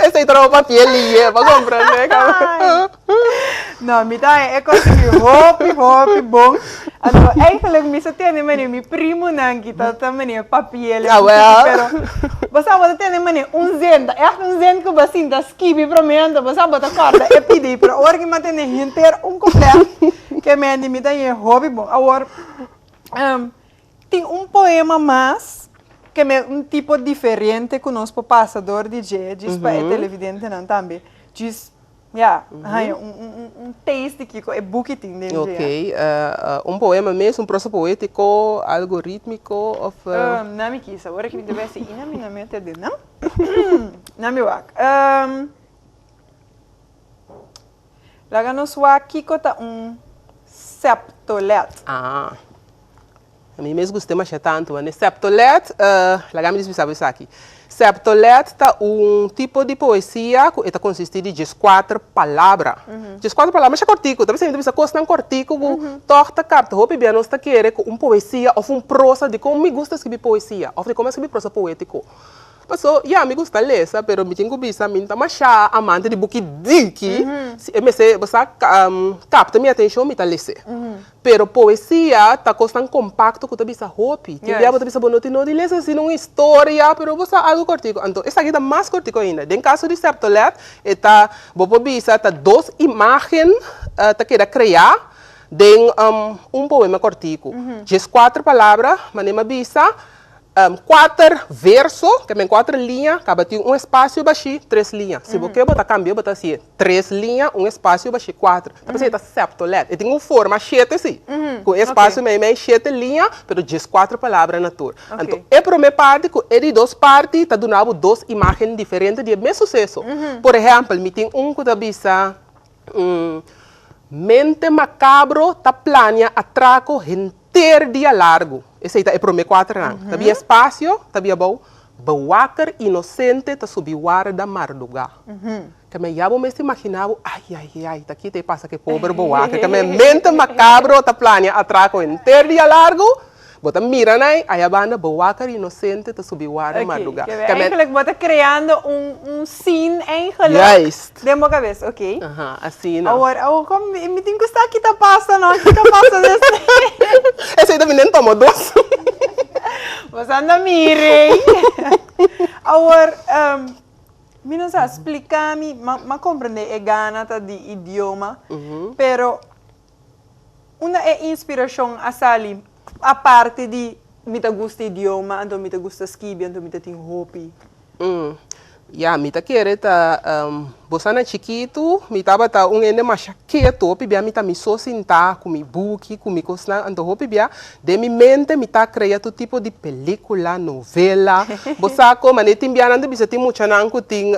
Esei ta ropa piel liye pa comprende. No, mi ta e konsegui hopi, hopi bon. Anto, eigenlijk mi sa tende manera mi primonan ki ta ta manera papiel Ah, wel. Pero, bo sa bo ta tende manera un zin, ta echt un zin ku bo sinta skibi promé, anto bo sa bo ta kòrda e pidi, pero ora ki mi a tende henter un komplet, ke men di mi ta haña hopi bon. Awor, tin un poema mas ke men un tipo diferente ku nos por pasa dor di dje, djis pa e televidentenan tambe, djis Ya, haña un, un, un, un taste di kiko e buki tin den dje. Ok, un poema mes, un prosa poétiko, algo rítmiko of? Na mi kisa, ora ki mi ta besi ina mi no mete den nan. Na mi wak. Laga nos wak kiko ta un septolet. Ah. Mi mes gust'é masha tantu. Wane septolet, laga mi bisa bo esaki. Septolet ta un tipo di poesia ku e ta konsistí di dieskuater palabra. Dieskuater palabra masha kòrtiku. Ta bisa mi ta bisa kosnan kòrtiku ku tòg ta kapta. Hopi bia nos ta kere ku un poesia òf un prosa dikon mi gusta skibí poesia òf dikon mi a skibí prosa poétiko. Paso, ya, mi gusta lesa, pero mi tin ku bisa mi no ta masha amante di buki diki. Si e mester, bo sa, kapta mi atenshon, mi ta les'é. Pero poesia ta kosnan kompakto ku ta bisa hopi. Tin bia bo ta bisa bo no tin no di lesa asina un historia, pero bo sa algu kortiku. Anto esaki ta mas kortiku ainda. Den kaso di Septolet, e ta, bo por bisa ta dos imágen ta keda kreá den un poema kortiku. Dieskuater palabra, manera mi a bisa. Kuater verso, ke men kuater liña, kaba tin un espasio bashí, tres liña. Si bo ke bo ta kambia bo ta hasié tres liña, un espasio bashí, kuater. Ta p'esei e ta septolet. E tin un forma shete si, ku e espasio meimei shete liña, pero dieskuater palabra na tur. Anto e promé parti ku e di dos parti ta duna bo dos imágen diferente di e mes suseso. Por ehèmpel, mi tin un ku ta bisa, Mente makabro ta plania atrako henter dia largu. Esei ta e promé kuaternan. Ta bia espasio, ta bia abou. Bewaker inosente ta subi warda mardugá. Keme ya bo mester imaginá bo, ai, ai, ai, ta kita e pasa ku e pober bewaker. Keme mente makabro ta plania atrako henter dia largu. Bo ta mira nan aya banda bewaker inosente ta subi warda mardugá. Oké, keme eigenlijk bo ta kreando un un scene eigenlijk Juist. den bo kabes, oké. Aha, asina. Awor, awor kon mi mi tin ku sa ki ta pasa no, ki ta pasa despues. Esei ta bini den tomo dos. Bo sa anda mira ei. Awor, mi no sa, splika mi, m'a komprende e gana ta di idioma, pero Unda e inspirashon a sali aparte di mi ta gusta idioma anto mi ta gusta skibi anto mi ta tin hopi? Ya, mi ta kere ta bo sa na chikitu mi tabata un hende masha ketu, hopi bia mi ta mi so sintá ku mi buki, ku mi kosnan, anto hopi bia den mi mente mi ta krea tur tipo di pelikula, novela, bo sa kon manera tin bianan ta bisa tin muchanan ku tin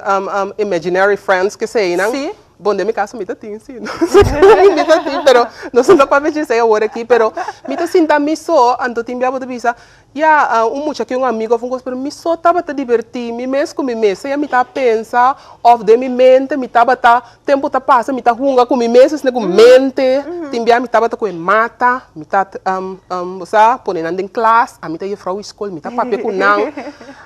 imaginary friends keseinan. Sí. Bon, den mi caso mi ta tin si, no sé mi ta tin, pero no sé no papia djesei awor aki, pero mi ta sinta mi so, anto tin bia bo ta bisa, ya, un mucha ke un amigo of un cos, pero mi so tabata diverti mi mes cu mi mes, sea mi ta pensa of den mi mente mi tabata, tempo ta pasa mi ta hunga cu mi mes, esne cu mente, tin bia mi tabata cu e mata, mi ta, bo sa, pone nan den klas, ami ta juffrouw di school, mi ta papia cu nan,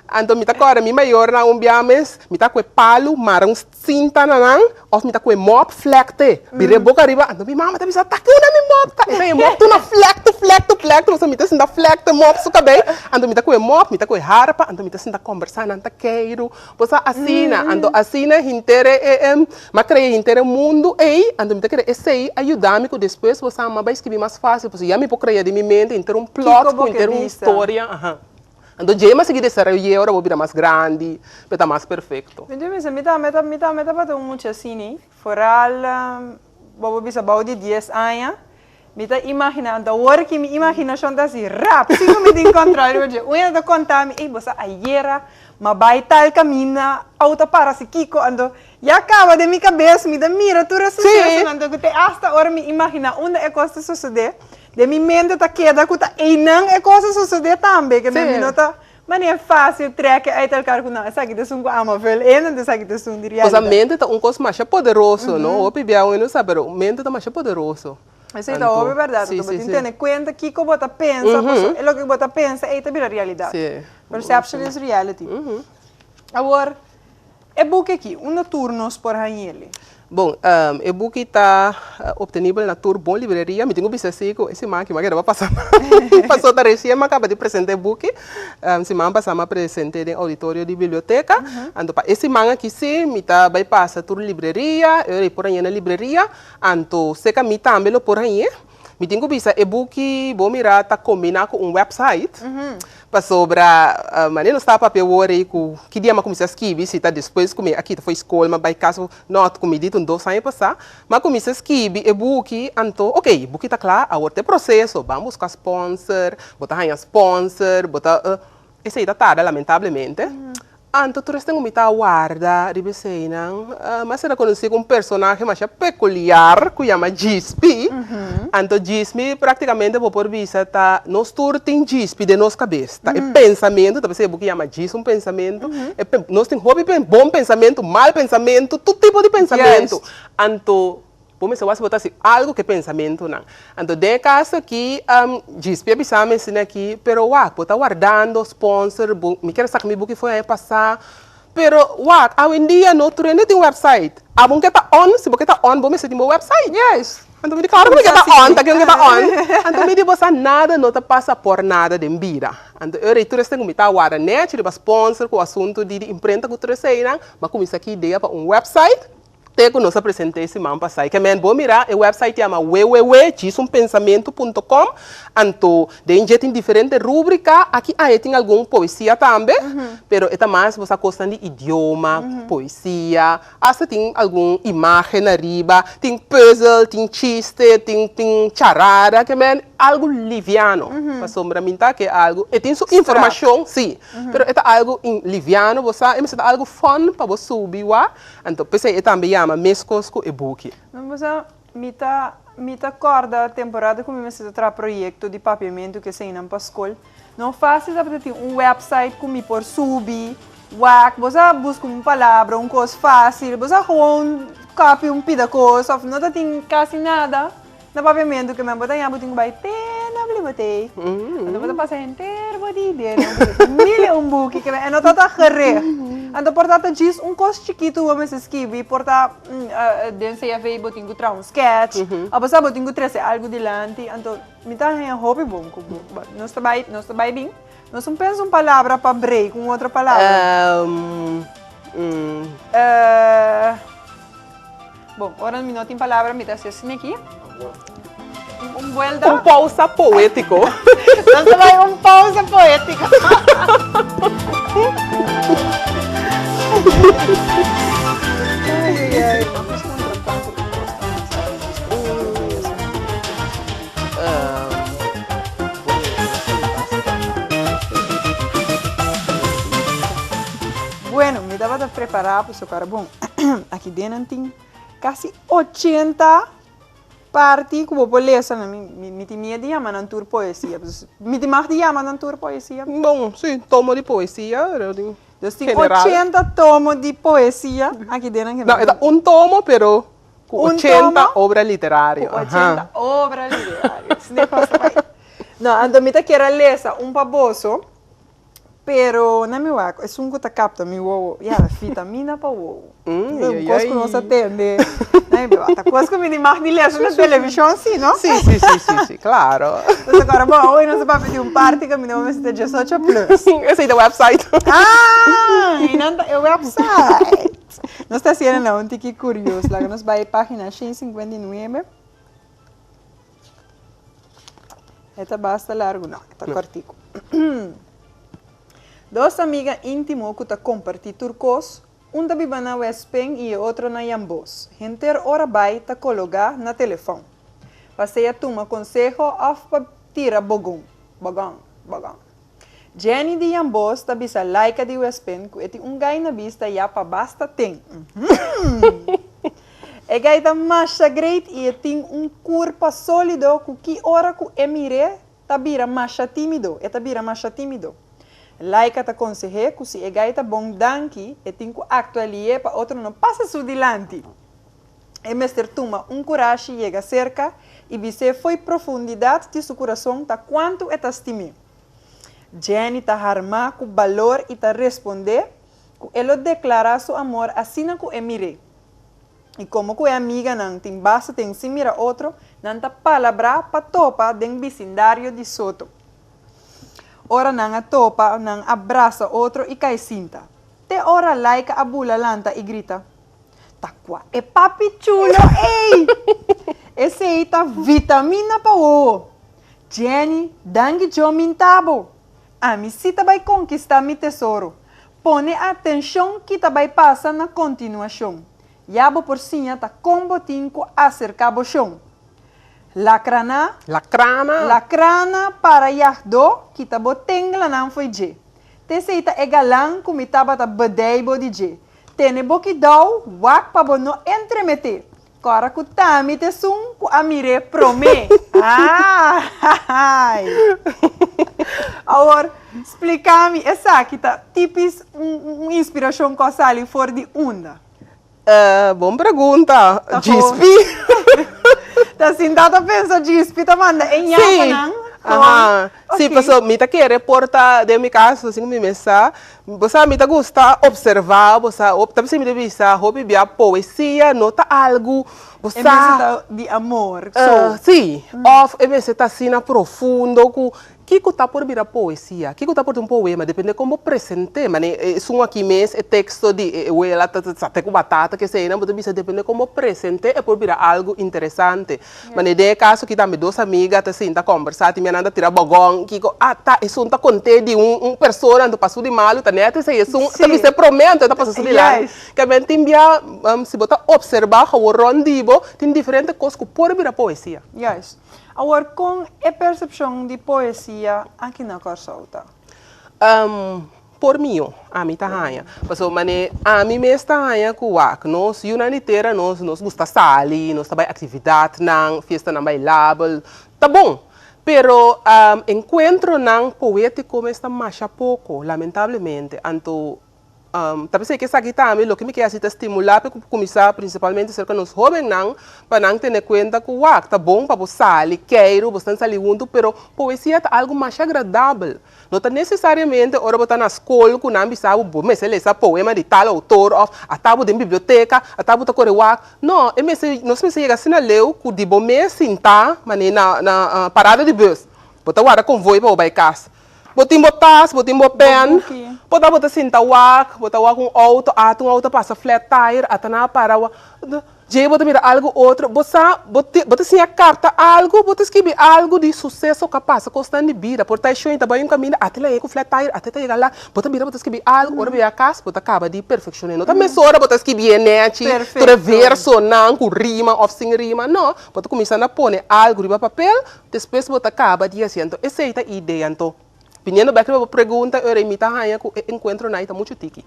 anto mi ta corda mi mayornan un bia mes, mi ta cu e palu mara un Sinta na nan of mi ta koe mop flekte bira e boka riba anto mi mama ta bisa ta kunda mi mop ta e mop tur na flekte flekte flekte pasobra mi ta sinta flekte mop su kabei anto mi ta koe mop mi ta koe harpa anto mi ta sinta kombersa nan ta keiru bo sa asina anto asina henter e e mi a krea henter e mundu ei anto mi ta kere esei a yuda mi ku despues bo sa mi a bai skibi mas fasil pasobra ya mi por krea den mi mente henter un plot ku henter un historia. Anto dje mas sigui desaroy'é ora bo bira mas grandi, pe ta mas perfecto. Mi ta bisa, mi tambe ta, mi tambe tabata un mucha asini, foral bo por bisa bou di dies aña, mi ta imaginá, anto awor ki mi imaginashon ta hasi rap, sin ku mi tin kòntròl riba dje, un hende ta konta mi, ey bo sa ayera m'a bai tal kaminda, outo a para si kiko, anto ya kaba den mi kabes, mi ta mira tur e susesonan, anto ku te asta ora mi imaginá unda e kos ta sosodé, Den mi mente ta keda ku ta einan e kos a sosodé tambe, ke mi no ta manera fásil trèk e uit elkar ku no, esaki ta esun ku amo vul in, anto esaki ta esun di realidat. Pasobra mente ta un kos masha poderoso, no? Hopi bia un no sa, pero mente ta masha poderoso. Esei ta hopi bèrdat, anto bo tin tene kuenta kiko bo ta pensa, pasobra e loke bo ta pensa ei ta bira realidat. Perception is reality. Awor, E buki aki, unda tur nos por hañ'el? Bon, e buki ta obtenibel na tur bon libreria. Mi tin ku bisa si ku e siman aki mi a keda pa pasa pasobra ta resien mi a kaba di presenta e buki. Siman pasá mi a present'é den auditorio di biblioteka. Anto pa e siman aki si mi ta bai pasa tur libreria, e ora ei por hañ'é na libreria. Anto serka mi tambe lo por hañ'é. Mi tin ku bisa e buki bo mira ta kombiná ku un website pasobra manera nos ta papia awor ei ku ki dia mi a kuminsá skibi si ta despues ku mi a kita for skol mi a bai kas no ku mi di ta un dos aña pasá mi a kuminsá skibi e buki anto oke e buki ta kla awor ta e proseso ban buska sponsor bo ta haña sponsor bo ta esei ta tarda lamentablemente Anto tur esnan ku mi ta warda riba eseinan, mi a ser konosí ku un personahe masha pekuliar ku yama Djispi. Anto Djispi praktikamente bo por bisa ta nos tur tin Djispi den nos kabes. Ta e pensamentu, ta p'esei e buki yama Djis un pensamentu. E nos tin hopi bon pensamentu, mal pensamentu, tur tipo di pensamentu. Anto. Bo mester wak si bo ta hasi algu ku e pensamentunan. Anto den e kaso aki, Djispi a bisa mi asina aki, pero wak, bo ta wardando sponsor, bo, mi kier saka mi buki for aña pasá, pero wak, awendia no tur hende tin website. Abo ke ta on, si bo ke ta on, bo mester tin bo website. Yes. Anto mi di, klaro ku mi ke ta on, ta ken ku ke ta on? Anto mi di, bo sa nada no ta pasa por nada den bida. Anto e ora ei tur esnan ku mi ta warda nèchi riba sponsor ku asuntu di di imprenta ku tur eseinan, mi a kuminsá ki idea pa un website. Te ku nos a present'é siman pasá. I ke men bo mira, e website yama www.djisunpensamentu.com. Anto den dje tin diferente rúbrika. Aki ahe tin algun poesia tambe, pero e ta mas bo sa kosnan di idioma, poesia, asta tin algun imágen ariba, tin pùzel, tin chiste, tin tin charada. Ke men algu liviano, pasobra mi ta ke algu, e tin su informashon, sí, pero e ta algu liviano, bo sa, e mester ta algu fun pa bo subi wak. Anto p'esei e tambe yama meskos ku e buki. No bo sa, mi ta mi ta kòrda temporada ku mi mester ta traha proyekto di papiamentu ku eseinan pa skol. No fásil tabata tin un wèpsait ku mi por subi, wak, bo sa buska un palabra, un kos fásil, bo sa gewoon kòpia un pida kos òf no ta tin kasi nada. Na papiamentu ke men bo ta ña bo tin ku bai te na bibliotek. Anto bo ta pasa henter bo di den un buki. Mil e un buki ke men e no ta ta gerecht. Anto por ta ta djis un kos chikitu bo mester skibi, por ta den CFA bo tin ku traha un sketch, òf bo sa bo tin ku trese algu dilanti. Anto mi ta haña hopi bon ku bo. Nos ta bai nos ta bai bin. Nos un pensa un palabra pa break un otro palabra. Bon, ora mi no tin palabra mi ta haci asina aki. Un buelta. Un pausa poético. Nos ta bai un pausa poético. Ay, ay, ay. Bueno, mi tabata prepara pa su cara bon. Aki den nan tin kasi ochenta parti ku bo por lesa. Mi mi tin miedu di yama nan tur poesia. Mi tin mag di yama nan tur poesia? Bon, si, tomo di poesia, pero tin Dus tin ochenta tomo di poesia aki den nan. No, e ta un tomo, pero ku ochenta obra literario. Ku ochenta obra literario. No, anto mi ta kier a lesa un pa boso. Pero na mi wak, esun ku ta kapta mi wowo, ya, vitamina pa wowo. Mm, Un kos ku nos a tende. Na mi ta kos ku mi di mag di lesa na televishon si, no? Si, si, si, si, si, klaro. Nos a kòrda, bon, awe nos a papia di un parti ku mi no mester ta diesocho plus. Esei ta website. Ah, einan ta e website. Nos ta hasiendo nan un tiki kurios. Laga nos bai página 159. E ta basta largu? No, e ta kòrtiku. Dos amiga íntimo ku ta kompartí tur kos, un ta biba na Westpen i e otro na Jambos. Henter ora bai ta kologá na telefòn. Pa sea tuma konseho òf pa tira bogon, bogon, bogon. Jenny di Jambos ta bisa Laika di Westpen ku e tin un gai na bista ya pa basta ten. Uhmm! E gai ta masha great i e tin un kurpa sólido ku ki ora ku e mir'é ta bira masha tímido, e ta bira masha tímido. Laika ta konseh'é ku si e gai ta bon danki, e tin ku aktua lié pa otro no pasa su dilanti. E mester tuma un kurashi yega serka i bis'é fo'i profundidat di su kurason ta kuantu e ta stim'é. Jenny ta harmá ku balor i ta respondé ku e lo deklará su amor asina ku e mir'é. I komo ku e amiganan tin basta ten sin mira otro, nan ta palabrá pa topa den bisindario di Soto. Ora nan a topa, nan a brasa otro i kai sinta. Te ora Laika a bula lanta i grita, Ta kua e papi chulo ei! Esei ta vitamina pa wowo! Jenny, danki djo minta bo! Ami si ta bai konkistá mi tesoro. Pone atenshon ki ta bai pasa na kontinuashon. Ya bo por siña ta kon bo tin ku aserká bo shon. Lakrana. Lakrana. Lakrana para yagdó kita bo tenglanan fo'i dje. T'esei ta e galan ku mi tabata bedei bo di dje. Tene bo kidou, wak pa bo no entremeté. Kòrda ku Tami t'esun ku a mir'é promé. Aai! Awor, splika mi, esaki ta tipis un inspirashon ku a sali for di unda? Bon pregunta, Ta Djispi. Ta sinta ta pensa djispi ta manda e ñapanan. Sí, aha. Sí, paso mi ta kere por ta den mi kaso sin ku mi mes sa. Bo sa mi ta gusta observa, bo sa, ta bisa mi ta bisa hopi bia poesia no ta algu, bo sa. E mester ta di amor so. Sí, of e mester ta asina profundo ku Kiko ta por bira poesia? Kiko ta por ta un poema? Depende kon bo present'é. Mane esun aki mes, e teksto di e wela ta sate ku batata, keseinan, bo ta bisa depende kon bo present'é e por bira algu interesante. Mane den e kaso aki tambe dos amiga ta sinta kòmbersá, tin bianan ta tira bògòn, kiko, ah ta esun ta kont'é di un un persona anto pa su di malu ta nèt esei, esun ta bisa e promé anto e ta pasa su dilanti. Ke men tin bia si bo ta opserbá gawor rònt di bo, tin diferente kos ku por bira poesia. Juist. Awor kon e persepshon di poesia aki na Kòrsou ta? Por mio, ami ta haña. Pasobra manera ami mes ta haña ku wak, nos yunan di tera nos nos gusta sali, nos ta bai aktividatnan, fiestanan bailabel, ta bon. Pero enkuentronan poétiko mes ta masha poko, lamentablemente. Anto Ta p'esei ku esaki tambe loke mi ke hasi ta stimulá pa ku kuminsá prinsipalmente serka nos hóbennan pa nan tene kuenta ku wak ta bon pa bo sali keiru, bo stan sali huntu pero poesia ta algu masha agradabel. No ta nesesariamente ora bo ta na skol ku nan bisa bo bo mester lesa poema di tal outor òf ata bo den biblioteka, ata bo ta kore wak. No, e mester nos mester yega asina leu ku di bo mes sintá manera na na parada di bus bo ta warda konvoi pa bo bai kas. Bo tin bo tas, bo tin bo pen, bo ta bo ta sinta wak, bo ta wak un auto, ata un auto a pasa flat tire, ata nan a para wak, djei bo ta mira algu otro, bo sa, bo ti, bo ta siña kapta algu, bo ta skibi algu di suseso ku a pasa, kosnan di bida, por ta e shon ta bai un kaminda, ata el a yega ku flat tire, ata e ta yega la, bo ta bira bo ta skibi algu, ora bo yega kas, bo ta kaba di perfekshon'é, no ta mesora bo ta skibié nèchi, tur e versonan ku rima òf sin rima, no, bo ta kuminsá na pone algu riba papel, Despues bo ta kaba di hasi anto esei ta idea anto. Biniendo bek riba bo pregunta ora mi ta haña ku e enkuentronan ei ta muchu tiki.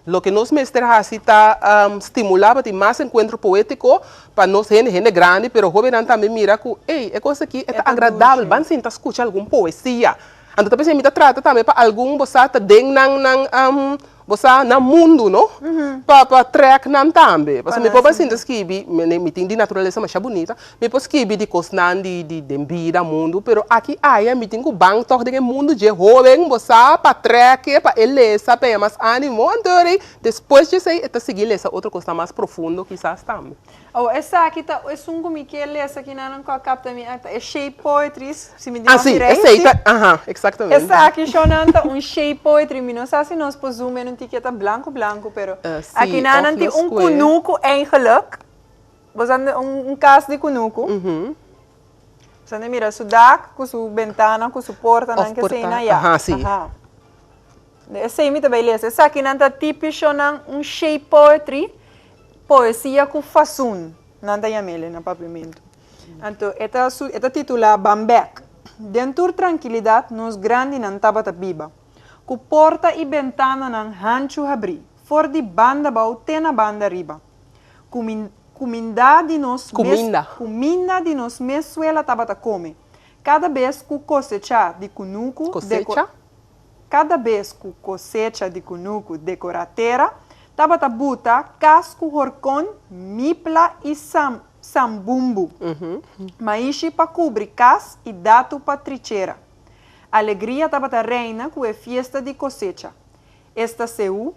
Loke nos mester hasi ta stimulá pa tin mas enkuentro poétiko pa nos hende, hende grandi pero hóbennan tambe mira ku ey e kos aki e ta agradabel ban sinta skucha algun poesia. Anto ta p'esei mi ta trata tambe pa algun bo sa ta den nan nan Bo sa na mundu no pa pa trek nan tambe pasobra mi por bai sinta skibi mi tin di naturalesa masha bunita mi por skibi di kosnan di di den bida mundu pero aki aya mi tin ku ban tòg den e mundu dje hoben bo sa pa trek e pa e lesa pa e mas animo anto rei despues dje esei e ta sigui lesa otro kosnan mas profundo kisas tambe. Oh, esaki ta esun ku mi ke lesa kinan ku a kapta mi akta, e shape poetry, si mi di Ah, sí, rei, esei sí. ta, aha, exactamente. Esaki shonan ta un shape poetry, mi no sa si nos por zoom in un tiki, e ta blanku blanku, pero Eh, sí, akinan of nan tin nos un kue. kunuku eigenlijk, bo sa un un kas di kunuku, bo sa mira su dak ku su bentana ku su portanan Of ke por esei ta, nan ya, aha, sí. aha. Esei mi ta bai lesa. Esakinan ta tipishonan un shape poetry, poesia ku fasun, nan ta yam'el na papiamentu. Anto e ta su e ta titulá Ban Bèk. Den tur trankilidat nos grandinan tabata biba, ku porta i bentananan hanchu habrí, for di banda bou te na banda riba. Kumin kuminda di nos mes Kuminda. kuminda di nos mes suela tabata kome. Kada bes ku kosechá di kunuku deko Kosecha. Kada bes ku kosecha di kunuku dekorá tera, tabata buta kas ku horkon, mipla i sam sambumbu, maishi pa kubri kas i datu pa trichera. Alegria tabata reina ku e fiesta di kosecha. Esta seú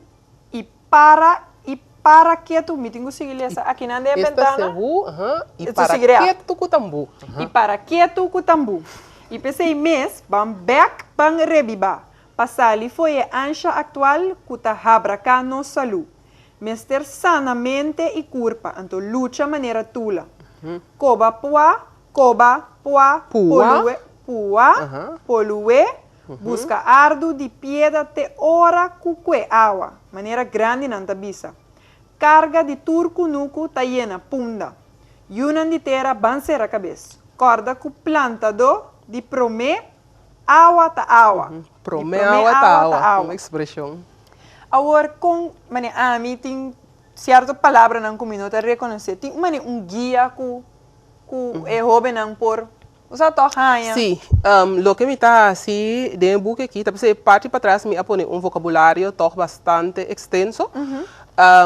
i para i para ketu, mi tin ku sigui lesa akinan den e Esta bentana. seú, aha, i Esto para sigui rea. ketu ku tambú. I para ketu ku tambú. I p'esei mes ban bèk ban rebibá, pa sali fo'i e ansha aktual ku ta habraká nos salú. Mester sana mente i kurpa, anto lucha manera tula. Koba pua, koba, pua, Pua. polué, pua, polué, Buska ardu di pieda te ora ku kue awa, manera grandinan ta bisa. Karga di tur kunuku ta yena punda. Yunan di tera ban sera kabes. Kòrda ku plantadó di promé awa ta awa. Di Promé awa ta awa, un ekspreshon. Awor kon, manera ami tin sierto palabranan ku mi no ta rekonosé, tin manera un guia ku ku e hóbennan por Bo sa tòg haña. Sí, loke mi ta hasi den e buki aki ta p'esei parti patras mi a pone un vokabulario tòg bastante ekstenso.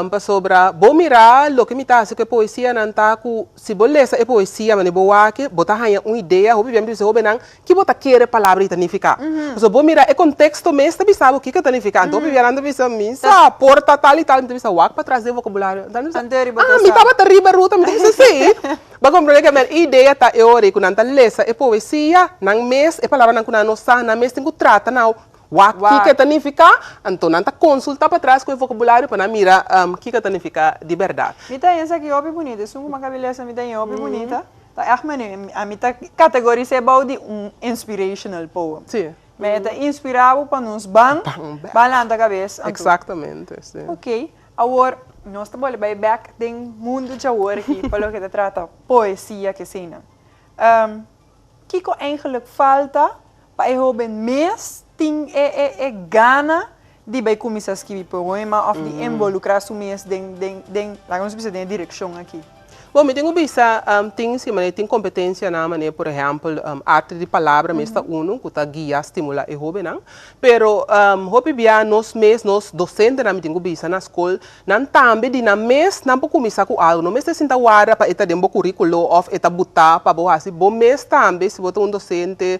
Pasobra bo mira loke mi ta hasi ku e poesianan ta ku si bo lesa e poesia manera bo wak bo ta haña un idea hopi bia mi ta bisa hobennan ki bo ta kere palabra ei ta nifiká. Pasobra bo mira e konteksto mes ta bisa bo kiko ta nifiká. Anto hopi bia nan ta bisa mi sa por ta tal i tal mi ta bisa wak patras den vokabulario. Anto nan ta bisa ah mi tabata riba ruta mi ta bisa si. Bo komprende ke men idea ta e ora ei ku nan ta lesa e poesia nan mes e palabranan ku nan no sa nan mes tin ku trata na Wak kiko e ta nifiká, anto nan ta konsultá patras ku e vokabulario pa nan mira kiko e ta nifiká di bèrdat. Mi ta haña esaki hopi bunita, esun ku mi a kabi lesa mi ta haña hopi bunita. Ta ègt mane, ami ta kategoris'é bou di un inspirational poem. Sí. Me e ta inspirá bo pa nos ban, ban lanta kabes anto. Eksaktamente, sí. Oké, awor nos ta bolbe bai bèk den mundu djawor aki pa loke ta trata poesia keseinan. Kiko eigenlijk falta pa e hoben mes tin e e e gana di bai kuminsá skibi poema òf di involukrá su mes den den den laga nos bisa den e direkshon aki? Bon, mi tin ku bisa tin si manera tin kompetensianan manera por ehèmpel arte di palabra mes ta unu ku ta guia stimulá e hobennan pero hopi bia nos mes nos dosentenan mi tin ku bisa na skol Nan tambe di nan mes nan por kuminsá ku algu. No mester sinta warda pa e ta den bo kuríkulo òf e ta butá pa bo hasi. Bo mes tambe, si bo ta un dosente,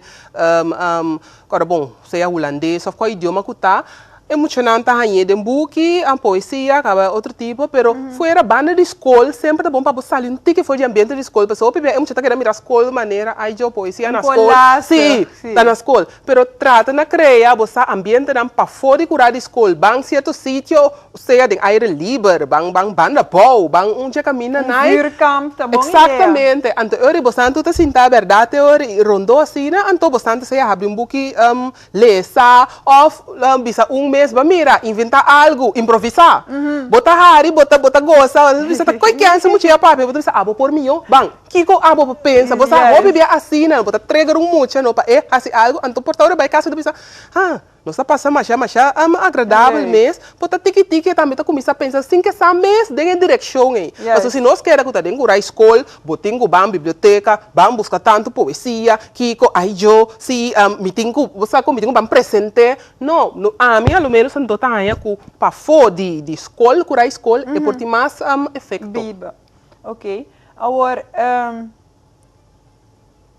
kòrda bon, sea hulandes òf kua idioma ku ta, e muchanan ta hañ'é den buki, poesia, kaba otro tipo, pero fuera banda di skol semper ta bon pa bo sali un tiki for di ambiente di skol, pasobra hopi bia e mucha ta keda mira skol manera, ai djo, poesia na skol, sí, ta na skol. Pero trata na krea bo sa ambientenan pafó di kurá di skol, ban sierto sitio, sea den aire liber, ban ban banda bou, ban un dje kaminda Un nai. vuurkamp ta bon idea. Eksaktamente. Anto e ora i bosan tur ta sinta bèrdat e ora i rondó asina, anto bosan ta sea habri un buki lesa òf bisa un mes ban mira, inventá algu, improvisá. Bo ta hari, bo ta bo ta gosa, bo ta bisa ta koi kense mucha ya papia, bo ta bisa abo por mihó, ban. Kiko abo por pensa? Bo sa hopi bia asina, bo ta trigger un mucha no pa e hasi algu, anto por ta ora bai kas bo ta bisa, ha, nos ta pasa masha masha agradabel mes, por ta tiki tiki e tambe ta kuminsá pensa sin ke sa mes den e direkshon ei. Pasobra si nos keda ku ta den kurai skol, bo tin ku ban biblioteka, ban buska tantu poesia, kiko, ai jo, si mi tin ku, bo sa kon, mi tin ku ban present'é. No, no, ami a lo menos anto ta haña ku pafó di di skol, kurai skol, e por tin mas efekto. Biba. Ok. Awor,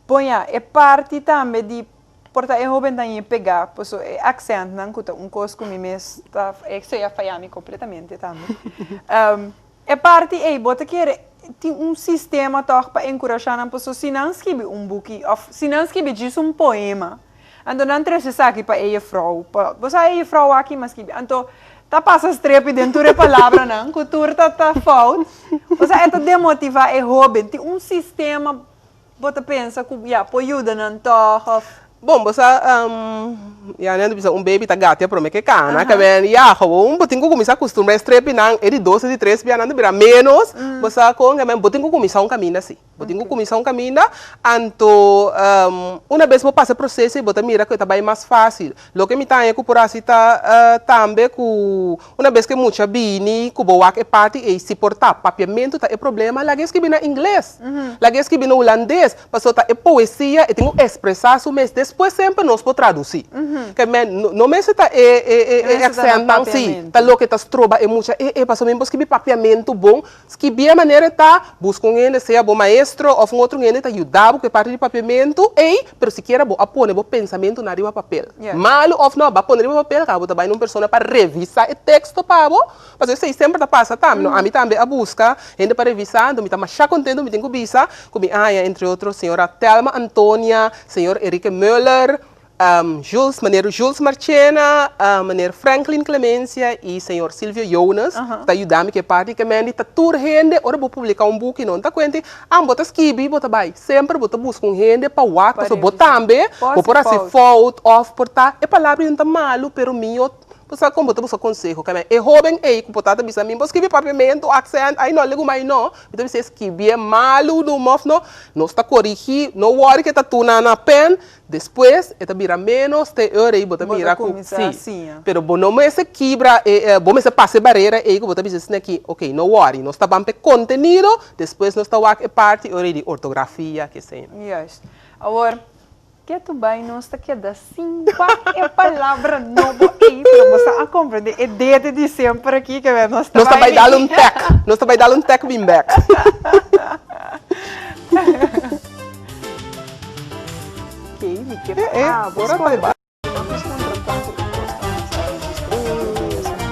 bon ya, e parti tambe di por ta e hoben ta ñe pegá, paso e aksèntnan ku ta un kos ku mi mes ta, esei a faya mi kompletamente tambe. E parti ei bo ta kere tin un sistema tòg pa enkurashá nan, paso si nan skibi un buki òf si nan skibi djis un poema, Anto nan trese esaki pa e jefrou, pa, bo sa e jefrou aki mas kibi. Anto ta pasa strepi den tur e palabranan ku tur ta ta fout. Osea e ta demotivá e hóben. Tin un sistema bo ta pensa ku ya por yuda nan tòg òf. Bon, bo sa, ya nan ta bisa un baby ta gatia promé ke kana, ke men ya gewoon bo tin ku kuminsá kustumbrá e strepinan, e di dos, e di tres bia nan ta bira ménos, bo sa kon, ke men bo tin ku kuminsá un kaminda así. Bo tin ku kuminsá un kaminda, anto una bes bo pasa e proseso ei bo ta mira ku e ta bai mas fásil. Loke mi ta haña ku por hasi ta tambe ku una bes ku e mucha bini ku bo wak e parti ei, si por ta papiamentu ta e problema, laga e skibi na ingles, laga e skibi na hulandes, pasobra ta e poesia e tin ku ekspresá su mes. Despues semper nos por tradusí. Ke men no mester ta e e aksèntnan si ta loke ta stroba e mucha, e e pasobra mi por skibi papiamentu bon. Skibí e manera e ta, buska un hende, sea bo maestro òf un otro hende ta yuda bo ku e parti di papiamentu ei, pero sikiera bo a pone bo pensamentunan riba papel. Malu òf no, bo a pone riba papel, kaba bo ta bai na un persona pa revisá e teksto pa bo, pasobra esei semper ta pasa tambe. No, ami tambe a buska hende pa revisá, anto mi ta masha kontentu, mi tin ku bisa ku mi a haña entre otro señora Thelma Antonia, señor Enrique Muller, Jules, meneer Jules Marchena, meneer Franklin Clemencia y señor Silvio Jonas ta yuda mi ku e parti ke Mandy ta tur hende ora bo publica un buki no ta cuenti ah bo ta skibi bo ta bay semper bo ta busca un hende pa wak pasobra bo tambe bo por haci fout of por ta e palabra no ta malu pero mi yo bo sa con bo ta busca conseho ke e hoben ey ku por ta ta bisa mi bo skibi papiamento accent ay no legumay no mi ta bisa e skibié malu numa of no nos ta corigi no worry ke ta tuna na pen Despues e ta bira ménos te ora ei bo ta mira ku sí. Pero bo no mester kibra e bo mester pasa e barera ei ku bo ta bisa esei aki, ok, no wòri, nos ta ban pa e kontenido, despues nos ta wak e parti ora ei di ortografia, ke esei. Juist. Awor, Ketu bai nos ta keda sin wak e palabra nobo ei, pero bo sa a comprende e dede di semper aki ke nos ta Nos ta bai bai dal un tek, nos ta bai dal un tek bin bek. Oké, mi ke Eh, eh, pa abo ora scoge. ta Nos puntra cuanto e costa nos a registra pa tur bes na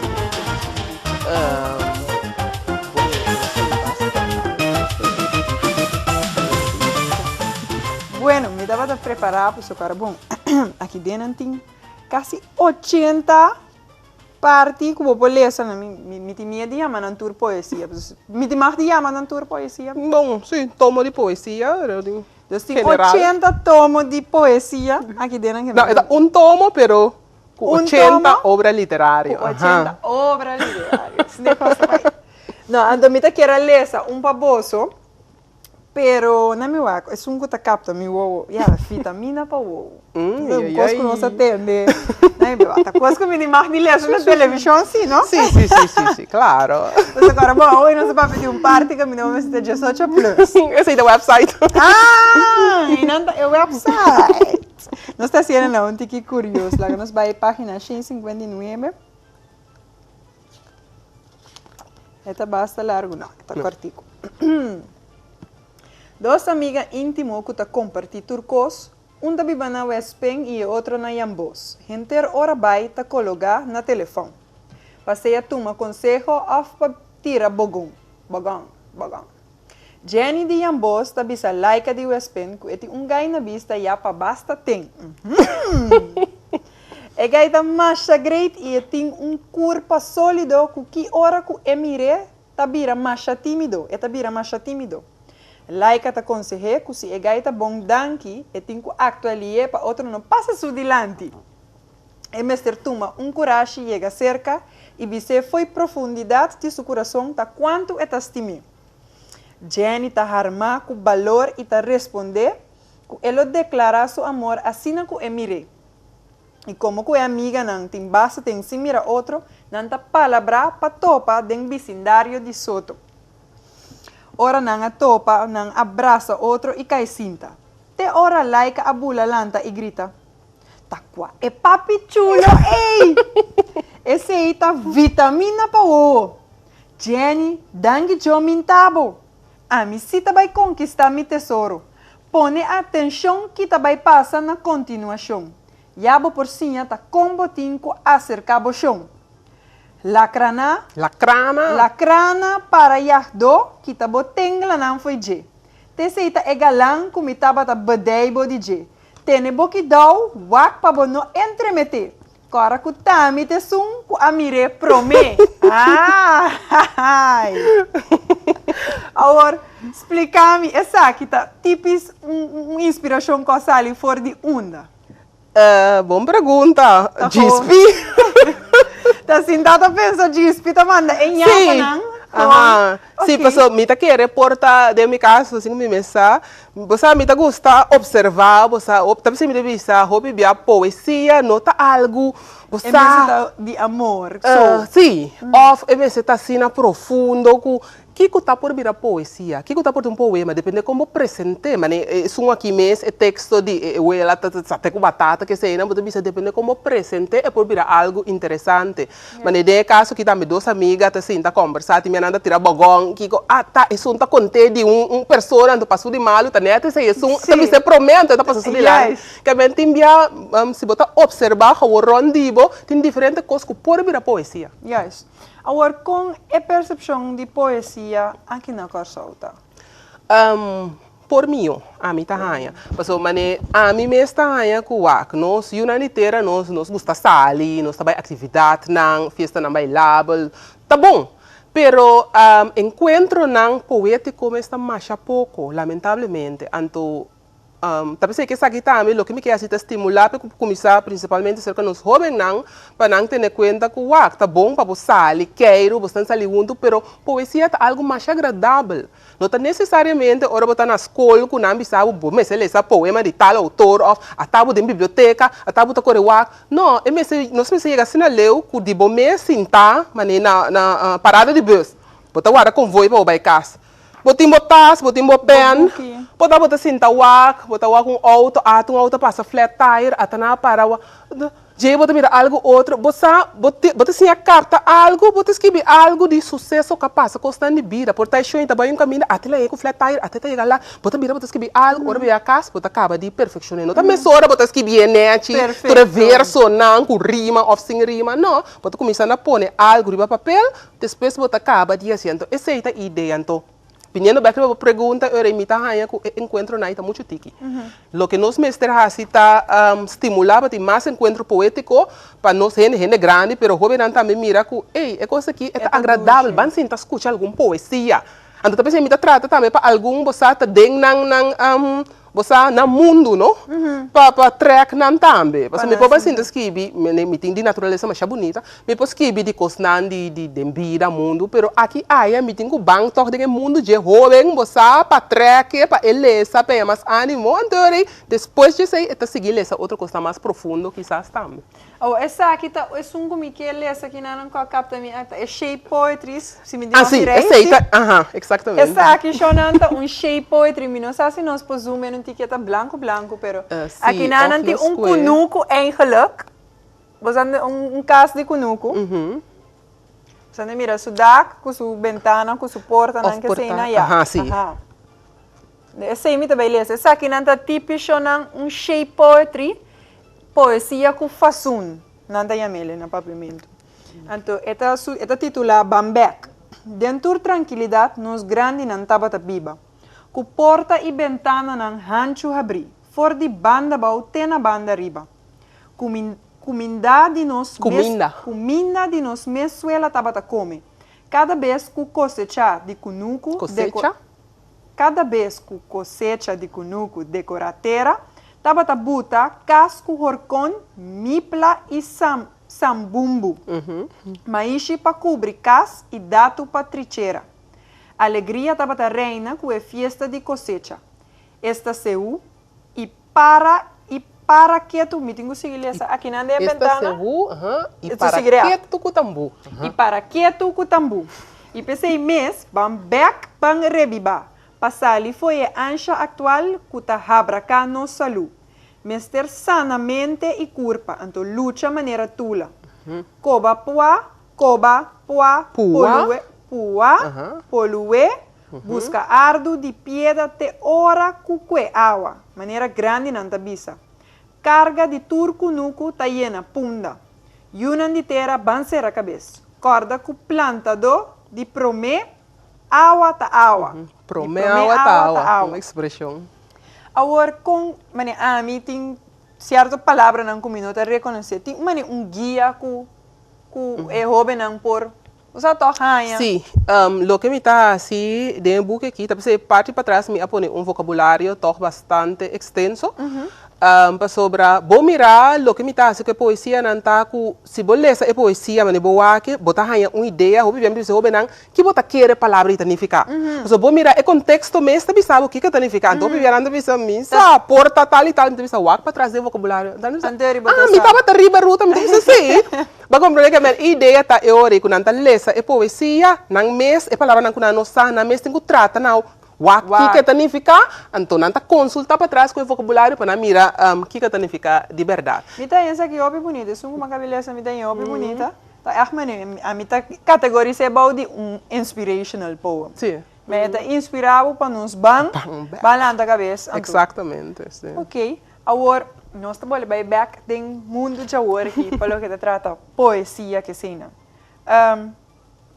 Bueno, mi tabata prepará pasobra kòrda bon, aki den nan tin kasi ochenta parti ku bo por lesa. Mi mi tin miedu di yama nan tur poesia. Mi tin mag di yama nan tur poesia? Bon, si, tomo di poesia, pero tin Dus tin ochenta tomo di poesia aki den nan. No, e ta un tomo, pero ku ochenta obra literario. Ku ochenta obra literario. No, anto mi ta kier a lesa un pa boso. Pero na mi wak esun ku ta kapta mi wowo, ya, vitamina pa wowo. Mm, Un kos ku nos a tende. Na mi beba, ta kos ku mi di mag di lesa na televishon si, no? Si, si, si, si, si, klaro. Nos a kòrda, bon, awe nos a papia di un parti ku mi no mester diesocho plus. Esei ta website. Ah, einan ta e website. Nos ta hasiendo nan un tiki kurios. Laga nos bai página 159. E ta basta largu? No, e ta kòrtiku. Dos amiga íntimo ku ta kompartí tur kos, un ta biba na Westpen i e otro na Jambos. Henter ora bai ta kologá na telefòn, pa sea tuma konseho òf pa tira bogon, bogon, bogon. Jenny di Jambos ta bisa Laika di Westpen ku e tin un gai na bista ya pa basta ten. E gai ta masha great i e tin un kurpa sólido ku ki ora ku e mir'é ta bira masha tímido, e ta bira masha tímido. Laika ta konseh'é ku si e gai ta bon danki, e tin ku aktua lié pa otro no pasa su dilanti. E mester tuma un kurashi yega serka i bis'é fo'i profundidat di su kurason ta kuantu e ta stim'é. Jenny ta harmá ku balor i ta respondé ku e lo deklará su amor asina ku e mir'é. I komo ku e amiganan tin basta ten sin mira otro, nan ta palabrá pa topa den bisindario di Soto. Ora nan a topa, nan a brasa otro i kai sinta. Te ora Laika a bula lanta i grita, Ta kua e papi chulo ei! Esei ta vitamina pa wowo! Jenny, danki djo minta bo! Ami si ta bai konkistá mi tesoro. Pone atenshon ki ta bai pasa na kontinuashon. Ya bo por siña ta kon bo tin ku aserká bo shon. Lakrana. Lakrana. Lakrana para yagdó kita bo tenglanan fo'i dje. T'esei ta e galan ku mi tabata bedei bo di dje. Tene bo kidou, wak pa bo no entremeté. Kòrda ku Tami t'esun ku a mir'é promé. Aai! Awor, splika mi, esaki ta tipis un inspirashon ku a sali for di unda? Bon pregunta, Djispi. Ta sinta ta pensa Djispi ta manda e ñapanan. Sí, aha. Sí, pasobra mi ta kere por ta den mi kas, asina mi mes sa. Bo sa mi ta gusta observa, bo sa, ta bisa mi ta bisa hopi bia poesia no ta algu, bo sa. E mester ta di amor so. Sí, of e mester ta asina profundo ku kiko ta por bira poesia, kiko ta por ta un poema, depende kon bo present'é, mane esun aki mes e teksto di e wela ta sate ku batata keseinan, bo ta bisa depende kon bo present'é e por bira algu interesante. Mane den e kaso aki tambe dos amiga ta sinta kombersá, tin bianan ta tira bògòn, kiko, ah ta esun ta kont'é di un un persona anto pasu di malu ta nèt esei esun ta bisa e promé anto e ta pasa su dilanti. Ke men tin bia si bo ta opserbá gawor rònt di bo tin diferente kos ku por bira poesia. Juist. Awor kon e persepshon di poesia aki na Kòrsou ta? Por mio, ami ta haña. Pasobra manera ami mes ta haña ku wak, nos yunan di tera nos nos gusta sali, nos ta bai aktividatnan, fiestanan bailabel, ta bon. Pero enkuentronan poétiko mes ta masha poko, lamentablemente. Anto ta p'esei ku esaki tambe loke mi ke hasi ta stimulá pa ku kuminsá prinsipalmente serka nos hóbennan pa nan tene kuenta ku wak, ta bon pa bo sali, keiru, bo stan sali huntu, pero poesia ta algu masha agradabel. No ta nesesariamente ora bo ta na skol ku nan bisa bo, bo mester lesa poema di tal outor òf ata bo den biblioteka, ata bo ta kore wak. No, e mester, nos mester yega asina leu ku di bo mes sintá manera na na parada di bus. Bo ta warda konvoi pa bo bai kas. Bo tin bo tas, bo tin bo pen, bo ta bo ta sinta wak, bo ta wak un auto, ata un auto a pasa flat tire, ata nan a para wak, djei bo ta mira algu otro, bo sa, bo ti, bo ta siña kapta algu, bo ta skibi algu di suseso ku a pasa, kosnan di bida, por ta e shon ta bai un kaminda, ata el a yega ku flat tire, ata e ta yega la, bo ta bira bo ta skibi algu, ora bo yega kas, bo ta kaba di perfekshon'é, no ta mesora bo ta skibié nèchi, tur e versonan ku rima òf sin rima, no, bo ta kuminsá na pone algu riba papel, Despues bo ta kaba di hasi anto esei ta idea anto. Biniendo bek riba bo pregunta ora mi ta haña ku e enkuentronan ta muchu tiki. Loke nos mester hasi ta stimulá pa tin mas enkuentro poétiko pa nos hende, hende grandi pero hóbennan tambe mira ku ey e kos aki e ta agradabel ban sinta skucha algun poesia. Anto ta p'esei mi ta trata tambe pa algun bo sa ta den nan nan Bo sa na mundu no pa pa trek nan tambe pasobra mi por bai sinta skibi mi tin di naturalesa masha bunita mi por skibi di kosnan di di den bida mundu pero aki aya mi tin ku ban tòg den e mundu dje hoben bo sa pa trek e pa e lesa pa e mas animo anto rei despues dje esei e ta sigui lesa otro kosnan mas profundo kisas tambe. Oh, esaki ta esun ku mi ke lesa ki nan a kapta mi akta, e shape poetry, si mi di Ah, sí, rei, esei sí. ta, aha, exactamente. Esaki shownan ta un shape poetry, mi no sa si nos por zoom in un tiki, e ta blanku blanku, pero Eh, sí, aki nan of nan tin nos un kue. kunuku eigenlijk, bo sa un un kas di kunuku. Bo sa mira su dak ku su bentana ku su portanan Of ke porta, esei nan, ya. aha, sí. Aha. Esei mi ta bai lesa. Esakinan ta tipishonan un shape poetry, poesia ku fasun, nan ta yam'el na papiamentu. Anto e ta su e ta titulá Ban Bèk. Den tur trankilidat nos grandinan tabata biba, ku porta i bentananan hanchu habrí, for di banda bou te na banda riba. Kumin kuminda di nos mes Kuminda. kuminda di nos mes suela tabata kome. Kada bes ku kosechá di kunuku deko Kosecha? Kada bes ku kosecha di kunuku dekorá tera, tabata buta kas ku horkon, mipla i sam sambumbu, maishi pa kubri kas i datu pa trichera. Alegria tabata reina ku e fiesta di kosecha. Esta seú i para i para ketu, mi tin ku sigui lesa akinan den e Esta bentana? seú, aha, i Esto para sigui rea. ketu ku tambú. I para ketu ku tambú. I p'esei mes ban bèk ban rebibá, pa sali fo'i e ansha aktual ku ta habraká nos salú. Mester sana mente i kurpa, anto lucha manera tula. Koba pua, koba, pua, Pua. polué, pua, Aha. polué, Buska ardu di pieda te ora ku kue awa, manera grandinan ta bisa. Karga di tur kunuku ta yena punda. Yunan di tera ban sera kabes. Kòrda ku plantadó di promé awa ta awa. Di Promé awa ta awa, un ekspreshon. Awor kon, manera ami tin sierto palabranan ku mi no ta rekonosé, tin manera un guia ku ku e hóbennan por Bo sa tòg haña. Sí, loke mi ta hasi den e buki aki ta p'esei parti patras mi a pone un vokabulario tòg bastante ekstenso, pasobra bo mira loke mi ta hasi ku e poesianan ta ku si bo lesa e poesia manera bo wak bo ta haña un idea, hopi bia mi bisa hóbennan ki bo ta kere palabra ei ta nifiká. Pasobra bo mira e konteksto mes ta bisa bo kiko e ta nifiká, anto hopi bia nan ta bisa mi sa por ta tal i tal, mi ta bisa wak patras den e vokabulario, nan ta bisa ah mi tabata riba ruta, mi ta bisa sí. Bo a komprendé ke men idea ta e ora ku nan ta lesa e poesia, nan mes, e palabranan ku nan no sa, nan mes tin ku trata na wak kiko e ta nifiká, anto nan ta konsultá patras ku e vokabulario pa nan mira kiko e ta nifiká di bèrdat. Mi ta hende esaki hopi bunita, esun ku mi a kabi lesa mi ta hende hopi bunita, ta ègt manera, ami ta kategoris'é bou di un inspirational poem. Sí. Me e ta inspirá bo pa nos ban, ban lanta kabes anto. Eksaktamente, sí. Oké. Awor, nos ta bolbe bai bek den mundu djawor aki pa loke ta trata poesia keseinan.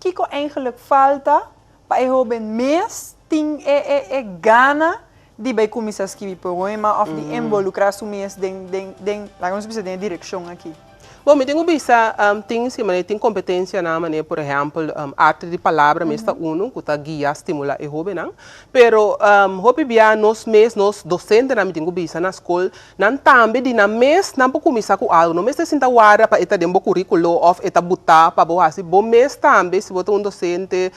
Kiko eigenlijk falta pa e hoben mes tin e e e gana di bai kuminsá skibi poema òf di involukrá su mes den den den laga nos bisa den e direkshon aki? Bon, mi tin ku bisa tin si manera tin kompetensianan manera por ehèmpel arte di palabra mes ta unu ku ta guia stimulá e hóbennan. Pero hopi bia nos mes, nos dosentenan mi tin ku bisa na skol, nan tambe di nan mes nan por kuminsá ku algu. No mester sinta warda pa e ta den bo kuríkulo òf e ta butá pa bo hasi. Bo mes tambe si bo ta un dosente,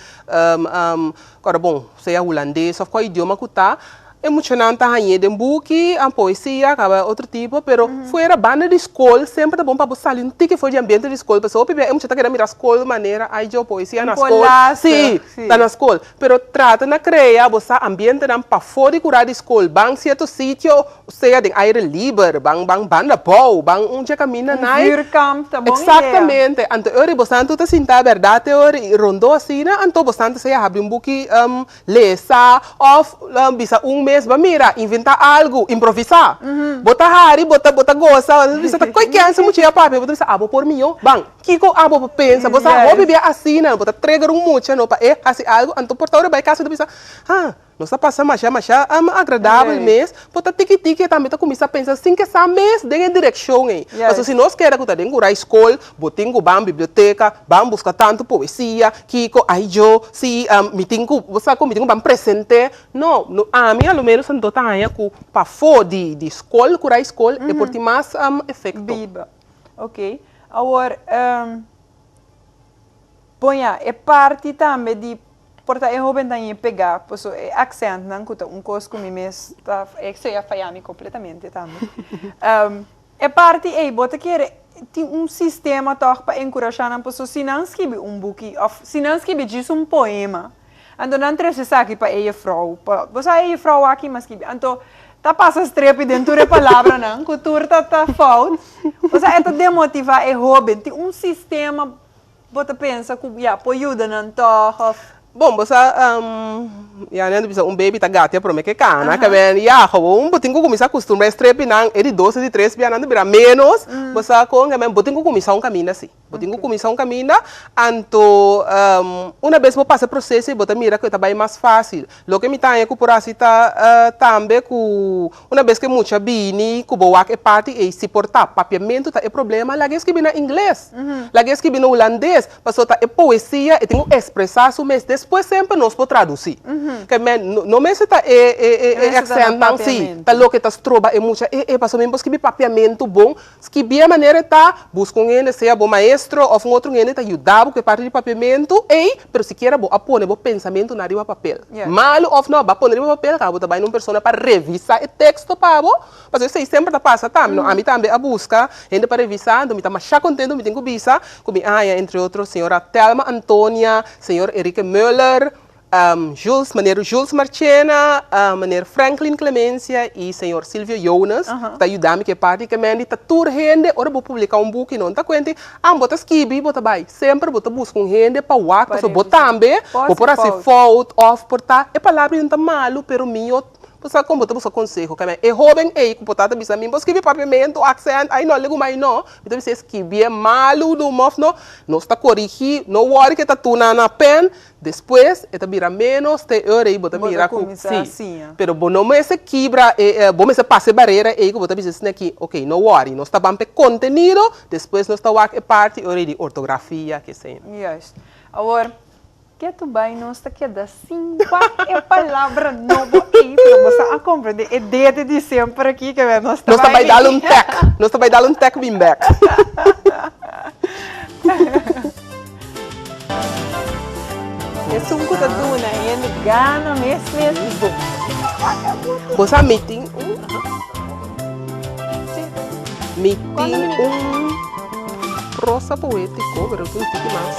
ora bon, sea hulandes òf kua idioma ku ta. E muchanan ta hañ'é den buki, an poesia, kaba otro tipo, pero fuera banda di skol semper ta bon pa bo sali un tiki for di ambiente di skol, pasobra hopi bia e mucha ta keda mira skol manera ay djo poesia na skol, si, ta na skol, pero trata na krea bo sa ambientenan pafó di kura di skol, ban sierto sitio, sea den aire liber, ban ban banda bou, ban un dje kaminda Un nai. vuurkamp ta bon idea. Exactamente, anto e ora bo san tur ta sinta bèrdat e ora i rondó asina, anto bo san ta sea habri un buki Lesa of bisa un mes ba mira, inventa algu, improvisa. Bo ta hari, bo ta bo ta gosa, bo ta bisa ta koe kense mucha ya papia, bo ta bisa abo por mihó, ban, kiko abo por pensa, bo sa hopi bia asina, bo ta trigger un mucha no pa e hasi algu, anto por ta ora bai kas bo ta bisa, ha, nos ta pasa masha masha agradabel mes, bo ta tiki tiki e tambe ta kuminsa pensa sin ke sa mes den e direkshon ei. Pasobra si nos keda ku ta den kurai skol, Bo tin ku ban biblioteka, ban buska tantu poesia, kiko, ai jo, si, mi tin ku, bo sa ku mi tin ku ban present'é. No, no, ami a lo menos anto ta haña ku pafó di di skol, ku rai skol, e por tin mas efekto. Biba. Ok. Awor, bon ya, e parti tambe di por ta e hoben ta ñe pegá, paso e aksèntnan ku ta un kos ku mi mes ta, esei a faya mi kompletamente tambe. E parti ei bo ta kere tin un sistema tòg pa enkurashá nan paso si nan skibi un buki òf si nan skibi djis un poema anto nan trese esaki pa e jefrou pa bo sa e jefrou aki mas skibi anto ta pasa strepi den tur e palabranan ku tur ta ta fout osea e ta demotivá e hóben tin un sistema Bo ta pensa ku ya por yuda nan tòg òf? Bon, bo sa, ya nan ta bisa un baby ta gatia prome ke kana, ke men ya gewoon bo tin ku kuminsá kustumbrá e strepi nan, e di dos, e di tres bia nan ta bira ménos, bo sa kon, ke men bo tin ku kuminsá un kaminda si, bo tin ku kuminsá un kaminda, anto una bes bo pasa e proseso ei bo ta mira ku e ta bai mas fásil. Loke mi ta haña ku por hasi ta tambe ku Una bes ku e mucha bini ku bo wak e parti ei, si por ta papiamentu ta e problema, laga e skibi na ingles, laga e skibi na hulandes, pasobra ta e poesia, e tin ku ekspresá su mes. Despues semper nos por tradusí. Ke men, no mester ta e e e aksèntnan sí ta loke ta stroba e mucha, e e pasobra mi por skibi papiamentu bon. Skibié manera e ta, buska un hende, sea bo maestro òf un otro hende ta yuda bo ku e parti di papiamentu ei, pero sikiera bo a pone bo pensamentunan riba papel. Malu òf no, bo a pone riba papel, kaba bo ta bai na un persona pa revisá e teksto pa bo, pasobra esei semper ta pasa tambe. No, ami tambe a buska hende pa revisá, anto mi ta masha kontentu, mi tin ku bisa ku mi a haña entre otro señora Thelma Antonia, señor Enrique Muller, Jules, meneer Jules Marchena, meneer Franklin Clemencia y señor Silvio Jonas ta yuda mi ku e parti ke Mandy ta tur hende ora bo publica un buki no ta cuenti ah bo ta skibi bo ta bay semper bo ta busca un hende pa wak pasobra bo tambe bo por haci fout of por ta e palabra no ta malu pero mi yo bo sa kon bo ta busca conseho ke e hoben ey ku por ta ta bisa mi bo skibi papiamento accent ay no legumay no mi ta bisa e skibié malu duma of no nos ta corigi no worry ke ta tuna na pen Despues e ta bira menos te e ora ei bo ta mira ku si. Pero bo no mester kibra e bo mester pasa e barera ei ku bo ta bisa esaki aki ok no worry nos ta ban pa e kontenido despues nos ta wak e parti e ora ei di ortografia kesei. Juist. Awor, ke tu bai nos ta keda sin wak e palabra nobo ei pero bo sa a komprende e dede di semper aki ke nos ta Nos ta bai dal un tek. Nos ta bai dal un tek bin bek. Esun ku ta duna hende gana mes mes di bo. Bo sa mi tin un mi tin un prosa poétiko pero tin un tiki mas.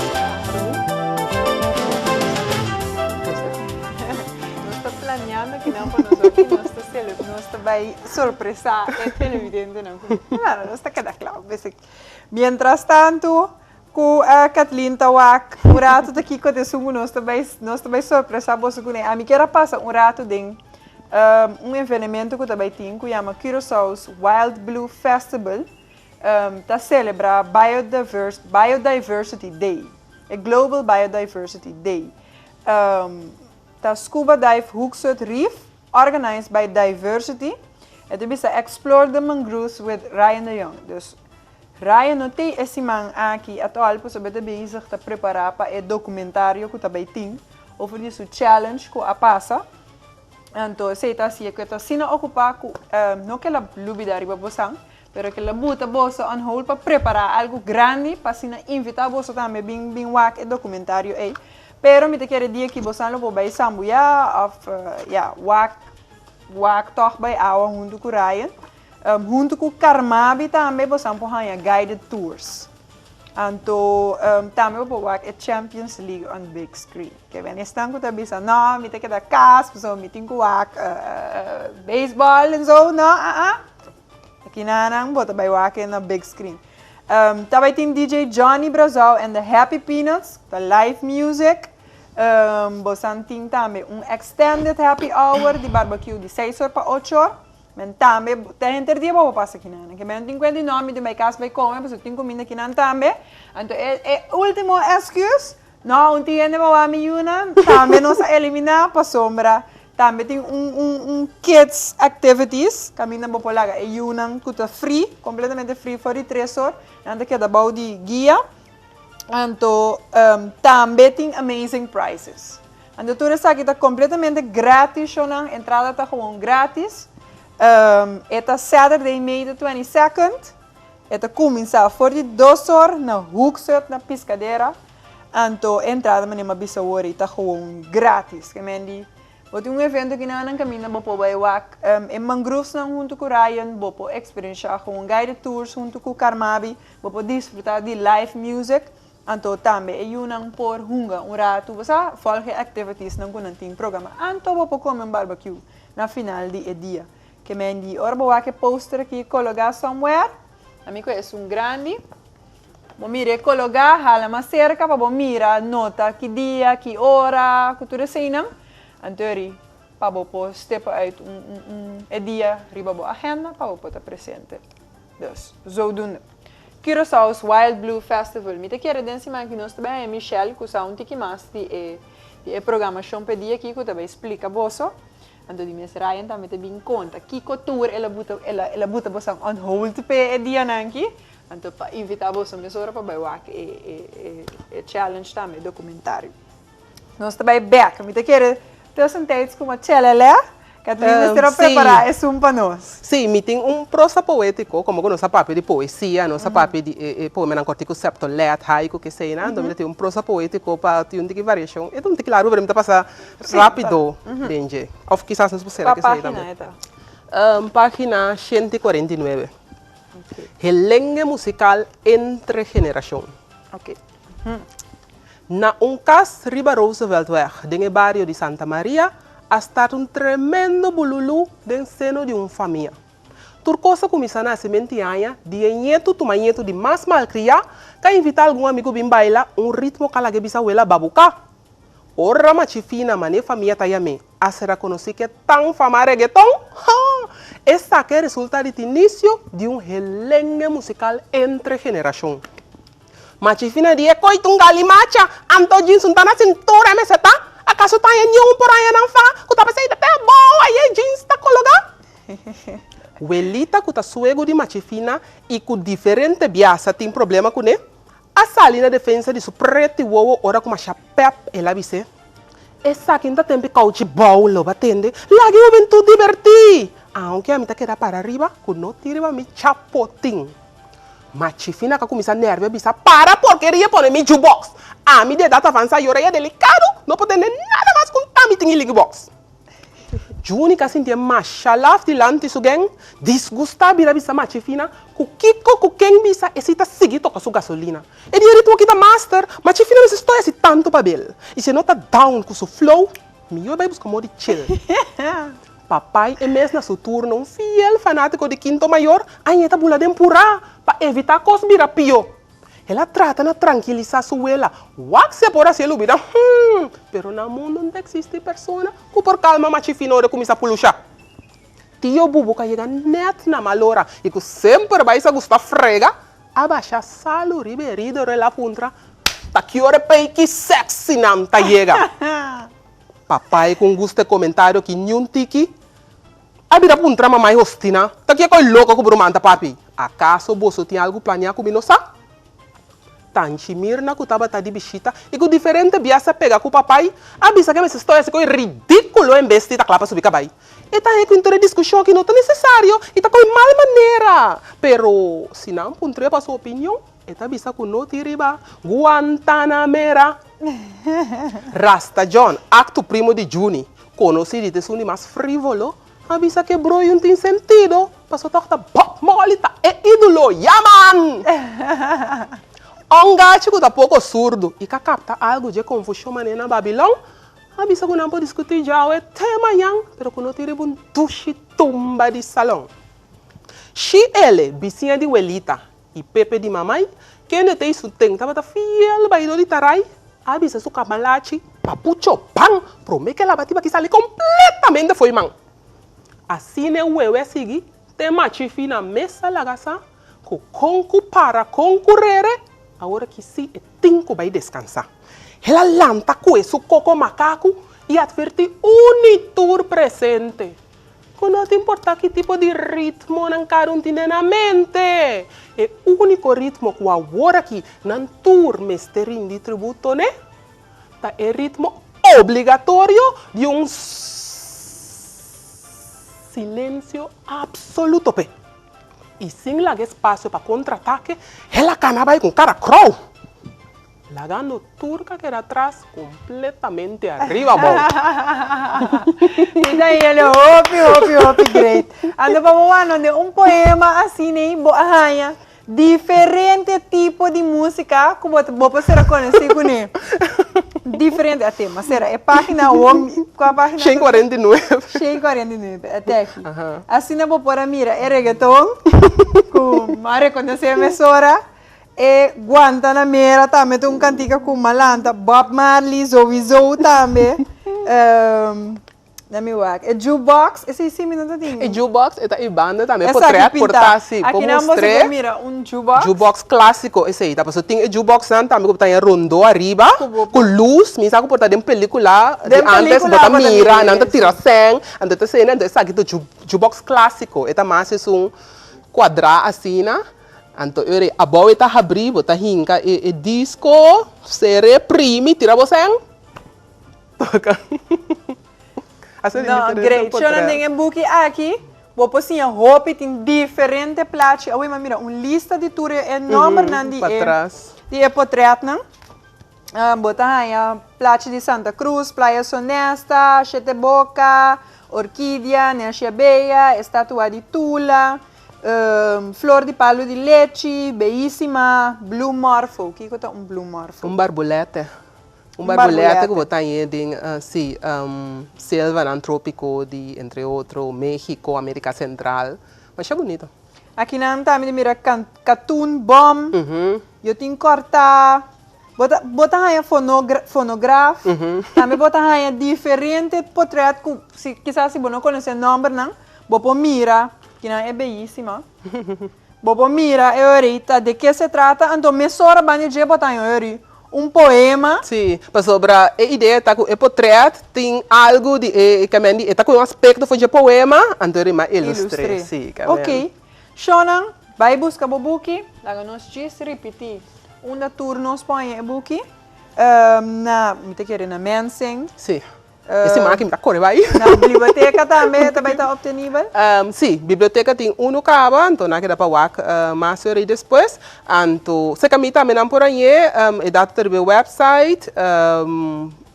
Nos ta planeando kinan pa nos aki nos ta sele nos ta bai sorpresá e televidentenan ku claro nos ta keda kla bes aki. Mientras tanto Ku Kathleen ta wak un ratu ta kiko ta esun ku nos ta bai nos ta bai sorpresa boso kuné. Ami kier a pasa un ratu den un evenemento ku ta bai tin ku yama Curaçao's Wild Blue Festival ta selebrá Biodivers Biodiversity Day, e Global Biodiversity Day. Ta Scuba Dive Hoeksut Reef organized by Diversity. E ta bisa Explore the Mangroves with Ryan de Jong. Dus Ryan no tei e siman aki at all pasobra e ta bezig ta prepara pa e documentario cu ta bay tin over di su challenge cu a pasa. Anto esey ta haci'e cu e ta asina ocupa cu no ke la lubida riba bosan pero ke la buta boso on hold pa prepara algo grandi pa asina invita boso tambe bin bin wak e documentario ey. Pero mi ta kere dia ki bosan lo por bay sambuya of ya wak. wak tòg bai awa huntu ku Ryan. Huntu ku Carmabi tambe bosan por haña guided tours. Anto tambe bo por wak e Champions League on big screen. Ke ben esnan ku ta bisa no mi ta keda kas pasobra mi tin ku wak baseball en zo no aa. Akinanan bo ta bai wak e na big screen. Ta bai tin DJ Johnny Brazao and the Happy Peanuts, ta live music. Bosan tin tambe un extended happy hour di barbecue di seis or pa ocho or. Men tambe te henter dia bo por pasa kinan. Ke men tin kuenta di no mi tin bai kas bai kome pasobra tin kuminda kinan tambe. Anto e e ultimo excuse, no un tin hende pa wak mi yunan, tambe nos a eliminá pasobra tambe tin un un un kids activities kaminda bo por laga e yunan ku ta free, kompletamente free for di tres or, nan ta keda bou di guia. Anto tambe tin amazing prizes. Anto tur esaki ta completamente gratis shownan, entrada ta gewoon gratis. E ta Saturday May the 22nd. E ta cuminsa for di dos or na Hoekzet na Piscadera. Anto e entrada manera mi a bisa awor ei ta gewoon gratis. Ke men di bo tin un evento kinan nan caminda bo por bay wak e mangrovesnan hunto cu Ryan, bo por experiencia gewoon guided tours hunto cu Carmabi. Bo por disfruta di live music, anto tambe e yunan por hunga un ratu, bo sa, volg e activitiesnan cu nan tin programa. Anto bo por come un barbecue na final di e dia. Ke men di ora bo wak e poster aki cologa somewhere, ami cu esun grandi, bo mira e cologa, hala mas cerca pa bo mira, nota ki dia, ki ora, cu tur eseinan. Anto eri pa bo por step uit un un un e dia riba bo agenda pa bo por ta presente. Dus, zodoende. Curaçao's Wild Blue Festival. Mi ta kere den siman ki nos ta bai haña Michelle ku sa un tiki mas di e di e programashon p'e dia aki ku ta bai splika boso. Anto di mes Ryan tambe ta bin konta kiko tur el a buta el a el a buta boso on hold p'e e dianan aki. Anto pa invitá boso mesora pa bai wak e e e e challenge tambe, e dokumentario. Nos ta bai bek. Mi ta kere tussentijds kuma chelele. Kathleen mester a prepara esun pa nos. Sí, mi tin un prosa poétiko, komo ku nos a papia di poesia, nos a papia di e poemanan kòrtiku septolet, haiku, keseinan, anto mi ta tin un prosa poétiko pa tin un tiki variashon. E ta un tiki largu, pero mi ta pasa rápido den dje. Òf kisas nos por sera kesei tambe. Kua página e ta? Página 149. Helengue musikal entre generashon. Na un kas riba Rooseveltweg den e bario di Santa Maria a start un tremendo bululú den seno di un famia. Tur kos a kuminsá na hasimenti aña di e ñetu tuma ñetu di mas malkriá ta invitá algun amigu bin baila un ritmo ka lag'é bisa wela babuká. Ora machi fina man'é famia ta yam'é a sera konosí k'e tan famá reggaeton, ha! Esaki a resultá di t'inisio di un helengue musikal entre generashon. Machi fina di e koi ta un galimacha, anto jeans un ta na sintura mester ta, akaso ta haña niun por haña nan fa ku ta pasei ta te abou aye jeans ta kologá? Welita ku ta suegu di machi fina i ku diferente bia sa tin problema kuné, a sali na defensa di su preti wowo ora ku masha pèp el a bis'é, Esaki no ta tempi kouchi bou lo ba tende, laga e hubentut dibertí! Aunke ami ta keda para riba ku no tin riba mi chapotin. Ma Chifina ka kuminsá nèrvio a bisa, Para porkeria pone mi jukebox! Ami di edat avansá i orea delikado no por tende nada mas ku ami tin e ligibox. Juni ka sintié masha laf dilanti su gèng, disgustá bira bisa Ma Chifina ku kiko ku ken bisa esei ta sigui toka su gasolina. E di e ritmo aki ta master, Ma Chifina mester stoi hasi tantu pa bel. I si e no ta down ku su flow, mihó e bai buska modi chill. Papai e mes na su turno un fiel fanátiko di Quinto Mayor a ñeta bula den purá pa evitá kos bira pió. El a trata na trankilisá su wela, wak si e por hasié lubidá, hum, pero na mundu no ta eksistí persona ku por kalma machi fino ora e kuminsá pulushá. Tio Bubu ku a yega nèt na mal ora i ku semper bai sa gusta frega, a basha salu riba e herida ora el a puntra, Ta ki ora e peiki sexy nan ta yega? Papai ku un gusta e komentario ki niun tiki a bira puntra mamai Hostina, Ta ke koi loko ku bo ruman ta papi? Akaso boso tin algu plania ku mi no sa? Tanchi Mirna ku tabata di bishita i ku diferente bias a pega ku papai a bisa ke mester stoi hasi koi ridikulo en bes di ta kla pa subi kabai. E ta hei ku inter e diskushon ki no ta nesesario i ta koi mal manera. Pero si nan puntr'é pa su opinion, E ta bisa ku no tin riba Guantanamera. Rasta John, aktu primo di Juni, konosí di ta esun di mas frívolo, A bisa ku e broei un tin sentido, paso tòg ta Bob Marley ta e ídolo, ya man! Un gachi ku ta poko surdu i ka kapta algu dje konfushon manera na Babilon, a bisa ku nan por diskutí djawe te mañan, pero ku no tin riba un dushi tumba di salon. Shi ele, bisiña di welita i pepe di mamai, kende te i su ten tabata fiel baidó di tarai, a bisa su kamalachi, Papucho, ban, promé ku e laba tiba ki sali kompletamente fo'i man. Asina e wewe a sigui te machi fi na mesa laga sa ku kon ku para kon ku rere, awor aki sí e tin ku bai deskansá. El a lanta kue su koko makaku i atvertí un i tur presente ku no ta importá ki tipo di ritmo nan kada un tin den nan mente, e úniko ritmo ku awor aki nan tur mester rindi tributo n'e ta e ritmo obligatorio di un silensio absoluto p'e. I sin laga espasio pa kontratake, el a kana bai ku kara krou, lagando tur ka keda atras kompletamente ariba abou. Mi ta hende hopi, hopi, hopi great. Anto pa bo wak den un poema asina ei bo a haña Diferente tipo di músika ku bo bo por sera konosí kuné. Diferente a tema. Sera e página awor kua página? 149. 149, e tèki. Asina bo por a mira e reggaeton ku m'a rekonosé mesora, e Guantanamera tambe ta un kantika ku m'a lanta, Bob Marley sowieso tambe. Na mi wak. E jukebox, esei si mi no ta tin. E jukebox e ta e banda tambe potret por ta si por Aki nan boso mustr'é. por mira un jukebox. Jukebox klasiko esei ta pasobra tin e jukeboxnan tambe ku bo ta haña rondó ariba ku lus mi sa ku por ta den pelikula di Den antes bo pelikula ta bo ta mira mira nan ta esei. tira sèn anto ta esei anto esaki ta jukebox klasiko e ta mas esun kuadrá asina anto ora abou e ta habrí bo ta hinka e disko ser'é primi tira bo sèn. Toca. Hace No, diferente great. portret. Shona, den e buki aki, bo por siña hopi, tin diferente plachi. Awor mi a mira un lista di tur e nombernan di e, Patras. di e potretnan. Ah, bo ta haña plachi di Santa Cruz, Playa Sonesta, Shete Boca, Orkidia, Neshia Bella, estatua di Tula, flor di palu di lechi, beyísima, blue morpho. Kiko ta un blue morpho? Un barbulete. Un barbulete ku bo ta hañ'é den, sí, selvanan trópiko di entre otro México, Amérika Sentral. Masha bunito. Akinan tambe ta mira katoen bom, yo tin kòrtá. Bo ta bo ta haña fonograf, tambe bo ta haña diferente potrèt ku si kisas si bo no konosé nòmbernan, bo por mira, kinan e beyísima. Bo por mira e ori ta de ke se trata, anto mesora banda dje bo ta haña e ori un poema. Sí, pasobra e idea ta ku e potret tin algu di e kemen di e ta ku un aspekto for dje poema, anto e rima ilustr'é. Sí, kemen. Ok. Shonnan, bai buska bo buki. Laga nos djis ripití unda tur nos por haña e buki. Na, mi ta kere na Mensing. Sí. E siman aki mi ta kore bai. Na biblioteka tambe ta bai ta optenibel? Sí, biblioteka tin unu kaba, anto nan a keda pa wak mas ora i despues. Anto serka mi tambe nan por hañ'é, e data ta riba e website,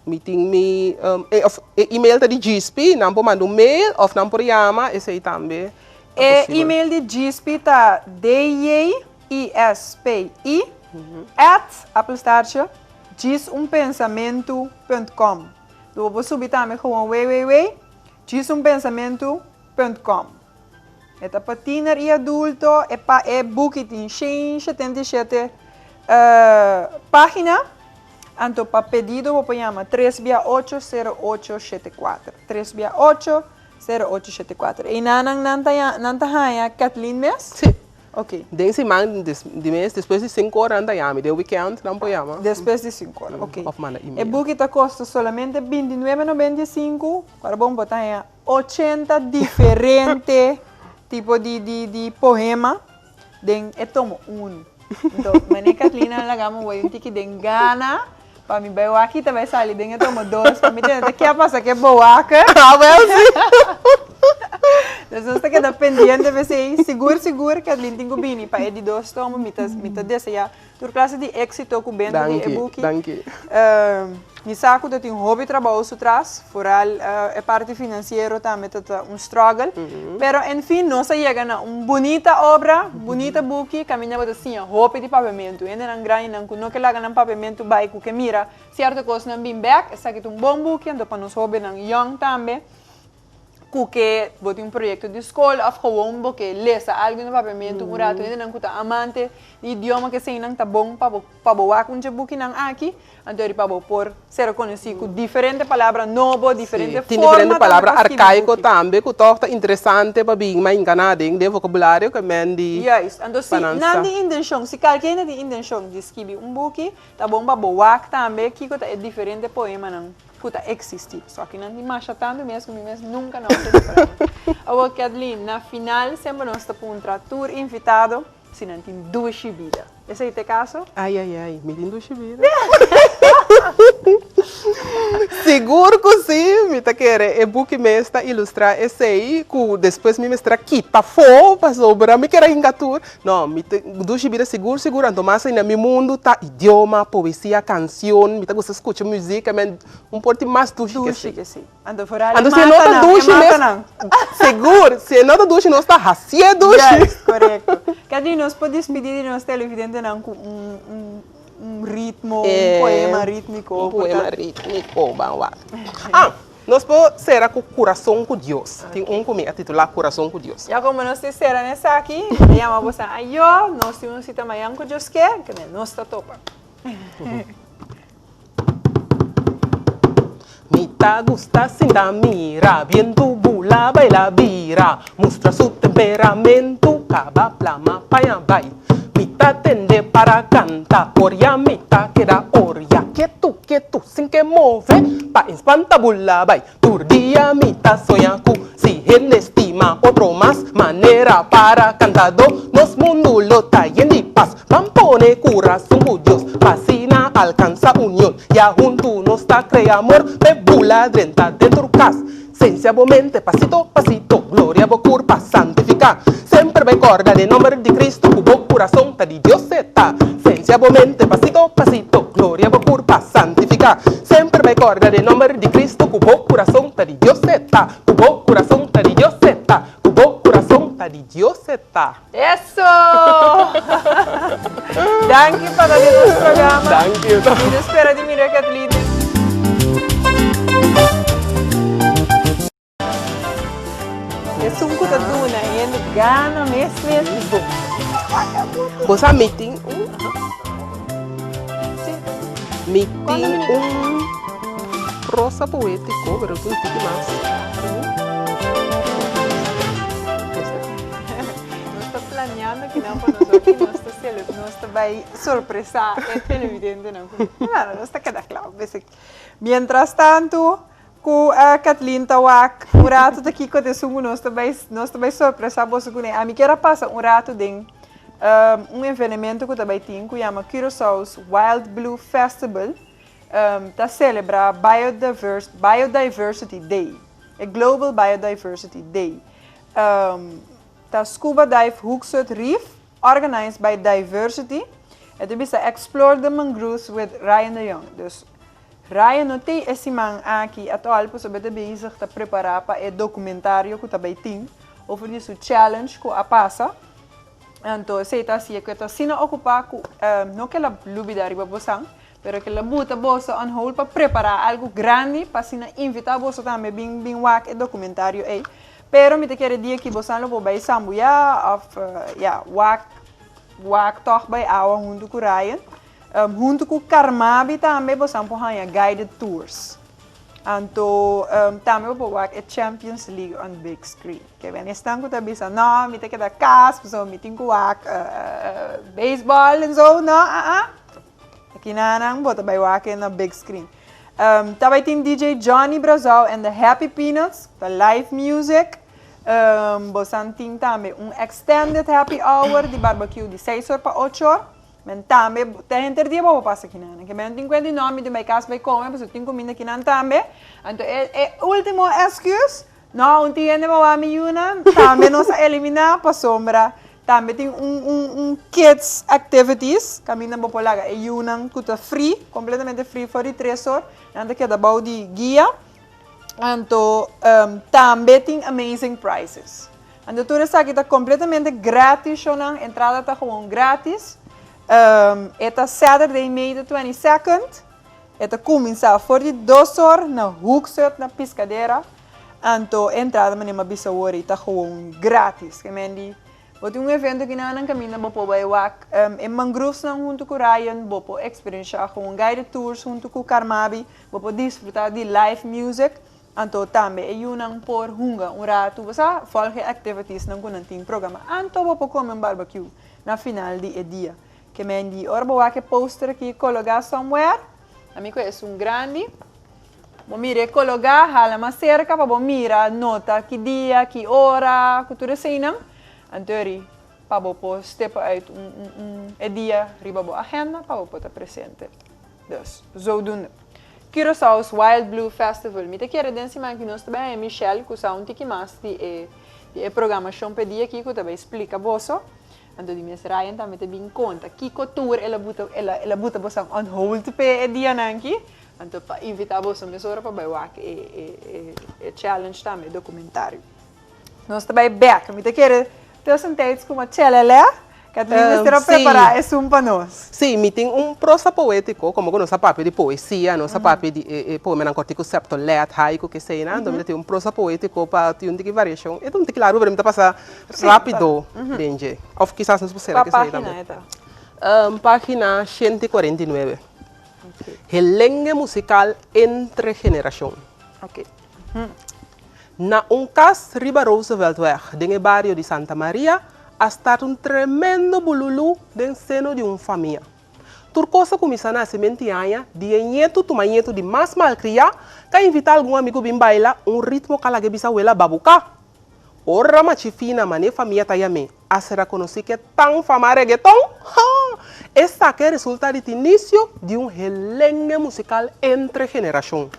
mi tin mi, of e email ta di Djispi, nan por manda un mail of nan por yama, esei tambe ta E posibel. email di Djispi ta DJISPI at, apenstaartje, djisunpensamentu punt com. Lo bo por subi tambe gewoon www djisunpensamentu punt com. E ta pa tiener i adulto, e pa e buki tin shen 77 pagina, anto pa pedido bo por yama tres bia ocho sero ocho shete kuater, tres bia ocho sero ocho shete kuater. Einanan nan ta nan ta haña Kathleen mes? Sí. Ok. Den siman di mes despues di sinku ora nan ta yama, den weekend nan por yama. Despues di sinku ora, ok. Of manda email. E buki ta kosta solamente 29,95, ora bon bo ta haña 80 diferente tipo di di di poema den e tomo unu. Anto mane Kathleen a laga mi wei un tiki den gana pa mi bai wak ta bai sali den e tomo dos pa mi tende ta ke a pasa ke bowaker. Ah wel si. Dus nos ta keda pendiente p'esei. Sigur sigur Kathleen tin ku bini pa e di dos tomo. Mi ta mi ta deseá tur klase di éksito ku benta di e buki. Danki, danki. Mi sa ku ta tin hopi trabou su tras, foral e parti finansiero tambe ta ta un struggle. Pero en fin nos a yega na un bunita obra, bunita buki kaminda bo ta siña hopi di papiamentu. Hendenan grandinan ku no ke laga nan papiamentu bai ku ke mira sierto kosnan bin bèk, esaki ta un bon buki anto pa nos hóbennan yòn tambe. Ku ke bo tin un proyekto di skol òf gewoon bo ke lesa algu na papiamentu un ratu hendenan ku ta amante di idioma ke eseinan ta bon pa bo pa bo wak un dje bukinan aki anto eri pa bo por ser konosí ku diferente palabra nobo diferente Sí, tin diferente forma tambe palabra pa skibi arkaiko buki. tambe ku tòg ta interesante pa bin mainkaná den den vokabulario ke men di Juist, anto si pa nan nan sa. tin intenshon si kalke hende tin intenshon di skibi un buki ta bon pa bo wak tambe kiko ta e diferente poemanan. Ku ta eksistí. So akinan tin masha tantu mes ku mi mes nunka no a tende por ahí. Awor Kathleen, na final semper nos ta puntra tur invitado si nan tin dushi bida. Esei ta e kaso? Ai ai ai, mi tin dushi bida. Sigur ku si, mi ta kere e buki mes ta ilustrá esei ku despues mi mester a kita afó pasobra mi kere hinka tur. No, mi ta dushi bida sigur sigur, anto mas ainda mi mundu ta idioma, poesia, kansion, mi ta gusta skucha muzik, I mean, un por tin mas dushi ke Dushi esei. ke esei. Anto foral e Anto si e no ta matanan, e dushi mes, matanan. sigur, si e no ta dushi nos ta hasié dushi. Juist, korekto. Kadri, nos por dispidí di nos televidentenan ku un, un, un ritmo, un poema rítmiko. Un poema rítmiko, ban wak. Ah! Nos por sera ku Kurason ku Dios. Tin un ku mi a titulá Kurason ku Dios. Ya komo nos tin sera na esaki, mi ta yama boso ayó. Nos tin un sita mañan ku Dios ke, ke nos ta topa. Mi ta gusta sinta mira bientu bula baila bira mustra su temperamentu kaba plama paña bai mi ta tende para kanta oria mi ta keda oria ketu ketu sin ke move pa e spanta bula bai tur dia mi ta soña ku si hende stima otro mas manera para kantadó nos mundu lo ta yen di pas ban pone kurason ku Dios pa asina alkansa union ya huntu nos ta krea amor p'e bula drenta den tur kas Sensia bo mente pasito pasito gloria bo kurpa santifiká Semper bai kòrda den nòmber di Kristu ku bo kurason ta di Dios e ta Sensia bo mente pasito pasito gloria bo kurpa santifiká Semper bai kòrda den nòmber di Kristu ku bo kurason ta di Dios e ta Ku bo kurason ta di Dios e ta Ku bo kurason ta di Dios e ta. Eso! Danki pa ta den nos programa. Danki. Mi ta spera di mira Kathleen. Esun ku ta duna hende gana mes mes di bo. Bo sa mi tin un Mi tin un prosa poétiko, pero tin un tiki mas. Nos ta planeando kinan pa nos aki nos ta cele nos ta bai sorpresa e televidentenan ku bueno nos ta keda kla basic. Mientras tanto ku Kathleen ta wak un rato ta kiko ta esun ku nos ta bai nos ta bai sorpresa boso kuné. Ami kier a pasa un rato den un evenemento ku ta bai tin ku yama Curaçao's Wild Blue Festival ta celebra Biodiversity Day, e Global Biodiversity Day. Ta Scuba Dive Hoeksut Reef, organized by Diversity. E ta bisa Explore the Mangroves with Ryan de Jong. Dus Ryan no t'ei e siman aki at all pasobra e ta bezig ta prepara pa e documentario cu ta bay tin over di su challenge cu a pasa. Anto esey ta haci'e cu e ta asina ocupa cu no ke la lubida riba bosan, Pero ke la buta boso on hold pa prepará algu grandi pa asina invitá boso tambe bin bin wak e dokumentario ei. Pero mi ta kere dia ki bosan lo por bai sambuyá òf ya wak wak tòg bai awa huntu ku Ryan. Huntu ku Carmabi tambe bosan por haña guided tours. Anto tambe bo por wak e Champions League on big screen. Ke ben esnan ku ta bisa no mi ta keda kas pasobra mi tin ku wak beisbòl en so no aa. Aki na nan bo ta bai wak na big screen. Ta bai tin DJ Johnny Brazao and the Happy Peanuts, ta live music. Bosan tin tambe un extended happy hour di barbecue di seis or pa ocho or. Men tambe te henter dia bo por pasa aki nan. Ke men tin kuenta di no mi tin bai kas bai kome pasobra tin kuminda aki nan tambe. Anto e ultimo excuse. No, un tin hende pa wak mi yunan, tambe nos a eliminá pasobra tambe tin un un un kids activities kaminda bo por laga e yunan ku ta free, kompletamente free for di tres or, nan ta keda bou di guia. Anto tambe tin amazing prizes. Anto tur esaki ta kompletamente gratis shownan, entrada ta gewoon gratis. E ta Saturday May the 22nd. E ta kuminsá for di dos or na Hoekzet na Piscadera. Anto e entrada manera mi a bisa awor ei ta gewoon gratis. Ke men di bo tin un evento kinan nan kaminda bo por bai wak e mangrovesnan huntu ku Ryan, bo por eksperenshá gewoon guided tours huntu ku Carmabi, bo por disfrutá di live music. Anto tambe e yunan por hunga un ratu, bo sa, volg e activitiesnan ku nan tin programa. Anto bo por kome un barbecue na final di e dia. Ke men di ora bo wak e poster aki kologá somewhere, ami ku esun grandi, bo mira e kologá, hala mas serka pa bo mira, nota ki dia, ki ora, ku tur eseinan. Anto eri pa bo por step uit un un un e dia riba bo agenda pa bo por ta presente. Dus, zodoende. Curaçao's Wild Blue Festival. Mi ta kere den siman ki nos ta bai haña Michelle ku sa un tiki mas di e di e programashon pa e dia aki ku ta bai splika boso. Anto di mes Ryan tambe ta bin konta kiko tur el a buta el a el a buta boso on hold p'e e dianan aki. Anto pa invitá boso mesora pa bai wak e e e e challenge tambe, e dokumentario. Nos ta bai bek. Mi ta kere tussentijds kuma chelele. Kathleen mester a prepará esun pa nos. Sí, mi tin un prosa poétiko, komo ku nos a papia di poesia, nos a papia di e poemanan kòrtiku septolet, haiku, keseinan, anto mi ta tin un prosa poétiko pa tin un tiki variashon. E ta un tiki largu, pero mi ta pasa rápido den dje. Òf kisas nos por sera Kua kesei página tambe. e ta? Página 149. Helengue musical entre generashon. Na un kas riba Rooseveltweg den e bario di Santa Maria a start un tremendo bululú den seno di un famia. Tur kos a kuminsá na hasimenti aña di e ñetu tuma ñetu di mas malkriá ta invitá algun amigu bin baila un ritmo ka lag'é bisa wela babuká. Ora machi fina man'é famia ta yam'é a sera konosí k'e tan famá reggaeton, ha! Esaki a resultá di t'inisio di un helengue musikal entre generashon.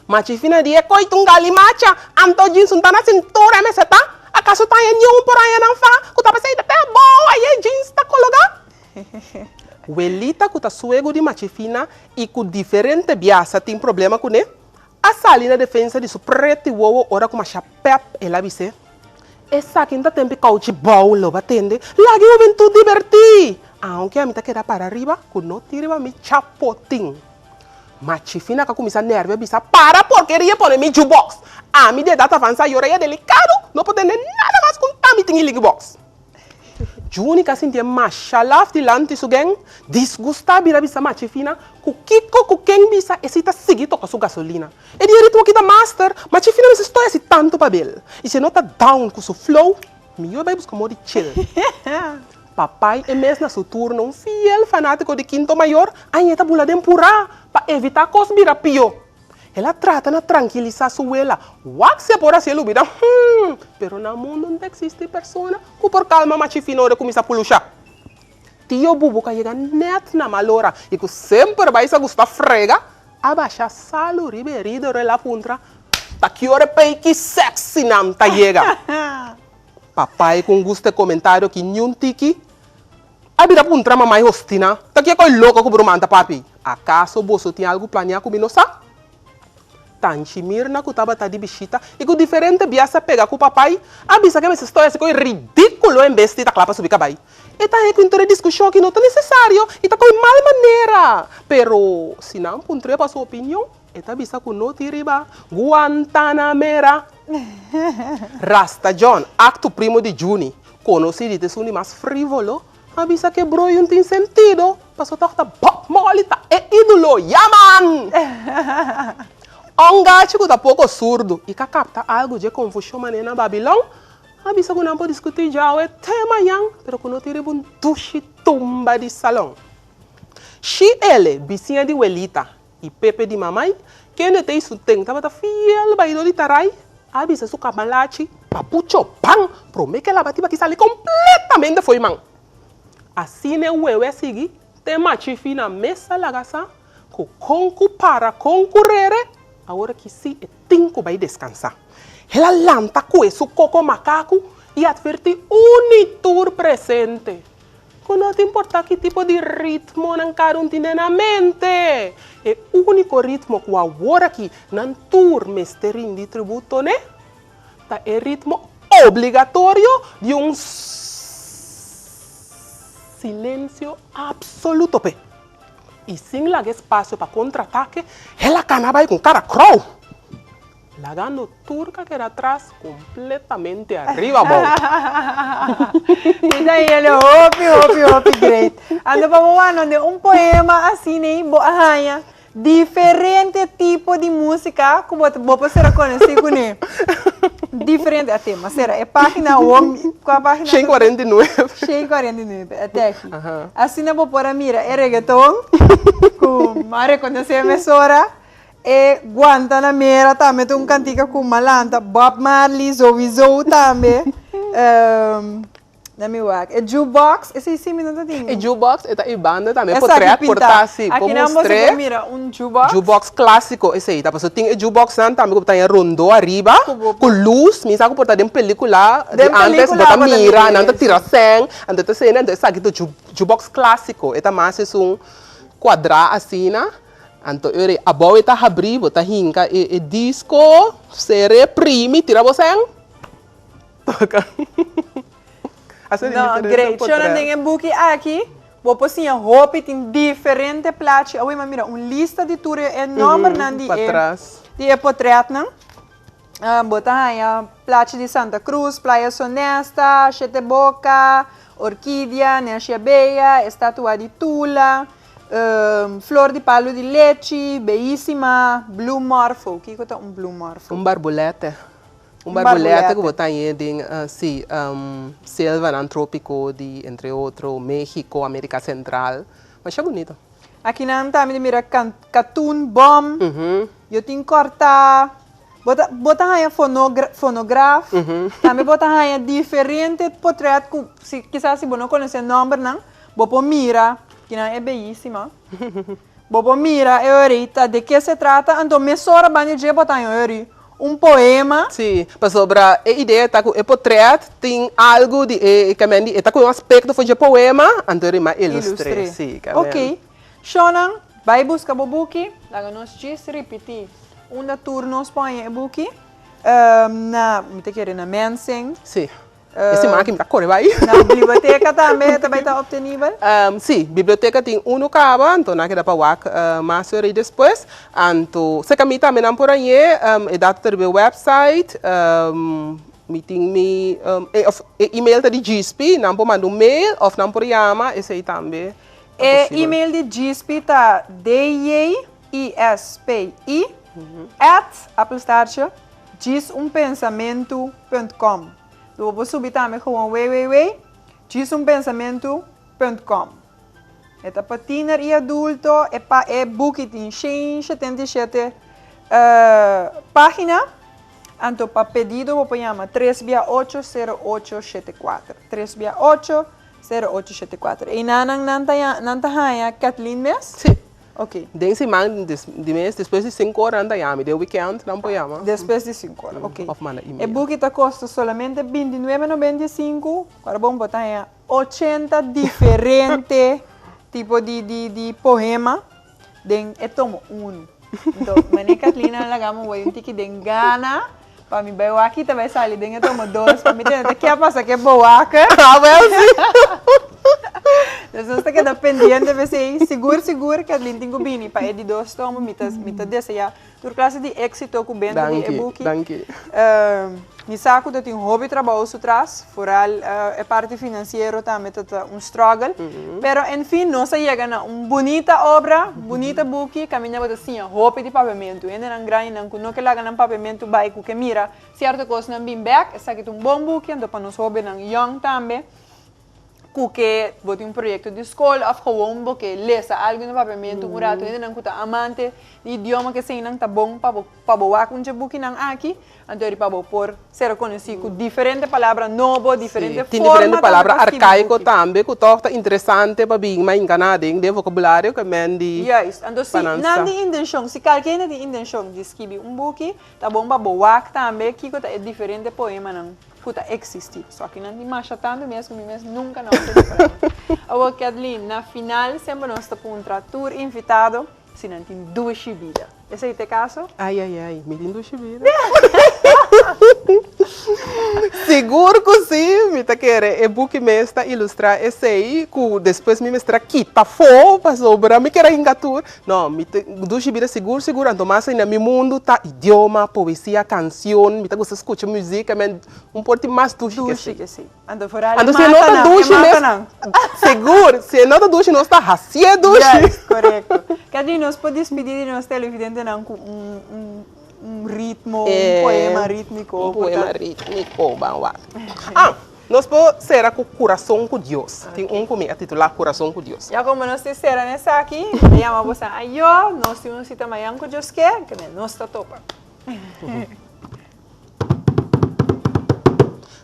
Machi fina di e koi ta un galimacha, anto jeans un ta na sintura mester ta, akaso ta haña niun por haña nan fa ku ta p'esei ta te abou aye e jeans ta kologá? Welita ku ta suegu di machi fina i ku diferente bia sa tin problema kuné, a sali na defensa di su preti wowo ora ku masha pèp el a bis'é, Esaki no ta tempi kouchi bou lo bo a tende, laga e hubentut dibertí! Aunke ami ta keda para riba ku no tin riba mi chapotin. Machi fina ka kuminsá nèrvio a bisa, Para porkeria pone mi jukebox! Ami di edat avansá i orea delikado no por tende nada mas ku ami tin e likibox. Juni ka sintié masha laf dilanti su gen, disgustá bira bisa Machi Fina ku kiko ku ken bisa esei ta sigui toka su gasolina. E di e ritmo aki ta master, Machi Fina mester stoi hasi tantu pa bel. I si e no ta down ku su flow, mihó e bai buska modo di chill. Papai e mes na su turno un fiel fanátiko di Quinto Mayor a ñe ta bula den purá pa evitá kos bira pió. El a trata na trankilisá su wela, wak si e por hasié lubidá, hum, pero na mundu no ta eksistí persona ku por kalma machi fino ora e kuminsá pulushá. Tio Bubu ku a yega nèt na mal ora i ku semper bai sa gusta frega, a basha salu riba e herida ora el a puntra, Ta ki ora e peiki sexy nan ta yega? Papai ku un gusta e komentario ki niun tiki a bira puntra mamai Hostina, Ta ke koi loko ku bo ruman ta papi? Akaso boso tin algu plania ku mi no sa? Tanchi Mirna ku tabata di bishita i ku diferente bias a pega ku papai a bisa ke mester stoi hasi koi ridikulo en bes di ta kla pa subi kabai. E ta hei ku intor e diskushon aki no ta nesesario i ta koi mal manera. Pero si nan puntr'é pa su opinion e ta bisa ku no tin riba Guantanamera. Rasta John, actu primo di Juni, conoci di t'esun di mas frivolo, a bisa ke broyun tin sentido, paso tog ta Bob Marley ta e idulo, ya man! Un gachi ku ta poko surdu i ka kapta algu dje konfushon manera na Babilon, a bisa ku nan por diskuti djawe te mañan, pero ku no tin riba un dushi tumba di salon. Shi ele, bisiña di welita, I Pepe di Mamai, kende ta i su ten tabata fiel baidó di Tarai, a bisa su kamalachi, Papucho, ban, promé ke laba tiba ki sali kompletamente fo'i man. Asina e wewe a sigui te machi fina mes a laga sa ku kon ku para kon ku rere, awor aki sí e tin ku bai deskansá. El a lanta kue su koko makaku i atvertí un i tur presente ku no ta importá ki tipo di ritmo nan kada un tin den nan mente, e úniko ritmo ku awor aki nan tur mester rindi tributo n'e ta e ritmo obligatorio di un silensio absoluto p'e. I sin laga espasio pa kontratake, el a kana bai ku un kara krou. Lagando tur ka keda atras completamente ariba abou. Mi ta yele hopi hopi hopi great. Ando pa bo wak den un poema asina bo a haña diferente tipo di musica cu bo bo por ser conoci cune. Diferente a tema. Sera e pagina awor cua pagina? 149. 149 e teki. Asina bo por a mira e reggaeton cu mi a reconoce mesora. E Guantanamera tambe ta un kantika ku malanta. Bob Marley sowieso tambe. Let me wak. E jukebox, esei si mi no ta tin. E jukebox e ta e banda tambe potret por ta si por Akinan boso mustr'é. por mira un jukebox. Jukebox klasiko esei ta pasobra tin e jukeboxnan tambe ku bo ta haña rondó ariba ku lus mi sa ku por ta den pelikula di Den antes bo pelikula ta bo ta mira mira nan ta esei. tira sèn anto ta esei anto esaki ta jukebox klasiko e ta mas esun kuadrá asina. Anto ora e abou e ta habrí, bo ta hinka e e disko, ser'é, primi, tira bo sèn, toka. Asina No, diferente great. potret. Shona, den e buki aki, bo por siña hopi, tin diferente plachi. Awor mi a mira un lista di tur e nòmbernan di e Patras. di e potretnan. Bo ta haña plachi di Santa Cruz, Playa Sonesta, Shete Boca, Orkidia, Necia Bella, estatua di Tula, flor di palu di lechi, beyísima, blue morpho. Kiko ta un blue morpho? Un barbulètè. Un barbulètè ku bo ta hañ'é den, sí, selvanan trópiko di, entre otro, México, Amérika Sentral. Masha bunito. Akinan tambe ta mira katoen bom, yo tin kòrtá, bo ta bo ta haña fonograf, tambe bo ta haña diferente potrèt ku si kisas si bo no konosé nòmbernan bo por mira, kinan e beyísima, bo por mira e ora ta de ke se trata, anto mesora banda dje bo ta haña ora un poema. Sí, pasobra e idea ta ku e potrèt tin algu di e kamen di e ta ku un aspekto for dje poema, anto e rima ilustr'é. Sí, kamen. Ok. Shonnan, bai buska bo buki. Laga nos djis ripití unda tur nos por haña e buki. Na, mi ta kere na Mensing. Sí. E siman aki mi ta kore bai. Na biblioteka tambe ta bai ta optenibel? Sí, biblioteka tin unu kaba, anto nan a keda pa wak mas ora i despues. Anto serka mi tambe nan por hañ'é, e dato ta riba e website, mi tin mi, of e email ta di Djispi, nan por manda un mail of nan por yama, esei tambe ta E posibel. email di Djispi ta DJISPI at, apenstaartje, djisunpensamentu punt com. Lo bo por subi tambe gewoon www djisunpensamentu punt com. E ta pa tiener i adulto, e pa e buki tin 177 pagina. Anto pa pedido bo por yama tres bia ocho sero ocho shete kuater, tres bia ocho sero ocho shete kuater. Einanan nan ta nan ta haña Kathleen mes? Sí. Ok. Den siman di mes despues di sinku ora nan ta yama mi, den weekend nan por yama. Despues di sinku ora, ok. Of manda email. E buki ta kosta solamente 29,95, ora bon bo ta haña 80 diferente tipo di di di poema den e tomo unu. Anto mane Katlina a laga mi wei un tiki den gana pa mi bai wak ta bai sali den e tomo dos pa mi tende ta ke a pasa ke bowaker. Ah wel si. Dus nos ta keda pendiente p'esei. Sigur sigur Katlin tin ku bini pa e di dos tomo. Mi ta mi ta desea tur klase di éksito ku benta di e buki. Danki, danki. Mi sa ku ta tin hopi trabou su tras, foral e parti finansiero tambe ta ta un struggle. Pero en fin nos a yega na un bunita obra, bunita buki kaminda bo ta siña hopi di papiamentu. Hendenan grandinan ku no ke laga nan papiamentu bai ku ke mira sierto kosnan bin bek, esaki ta un bon buki anto pa nos hobennan yòn tambe. Ku ke bo tin un proyekto di skol òf gewoon bo ke lesa algu na papiamentu un ratu. Hendenan ku ta amante di idioma ke eseinan ta bon pa bo pa bo wak un dje bukinan aki. Anto eri pa bo por ser konosí ku diferente palabra nobo, diferente Tin diferente forma tambe palabra pa skibi arkaiko buki. tambe ku tòg ta interesante pa bin mainkaná den den vokabulario ke men di Juist. Anto si pa nan nan sa. tin intenshon, si kalke hende tin intenshon di skibi un buki, ta bon pa bo wak tambe kiko ta e diferente poemanan ku ta eksistí. So aki nan tin masha tantu mes ku mi mes nunka no a tende por ahí. Awor Kathleen, na final semper nos ta puntra tur invitado si nan tin dushi bida. Esei ta e kaso? Ai ai ai, mi tin dushi bida. Sigur ku si, mi ta kere e buki mes ta ilustrá esei ku despues mi mester a kita afó pasobra mi kere hinka tur. No, mi ta dushi bida sigur sigur, anto mas ainda mi mundu ta idioma, poesia, kansion, mi ta gusta skucha muzik, amen, un por tin mas dushi ke Dushi esei. ke esei. Anto foral e Anto si e no ta matanan, e dushi mes, matanan. sigur, si e no ta dushi nos ta hasié dushi. Juist, korekto. Katrin, nos por dispidí di nos televidentenan ku un, un, un ritmo, un poema rítmiko. Un poema rítmiko, ban wak. Ah, nos por sera ku Kurason ku Dios. Tin un ku mi a titulá Kurason ku Dios. Ya komo nos tin sera na esaki, mi ta yama boso ayó, nos tin un sita mañan ku Dios ke, ke nos ta topa.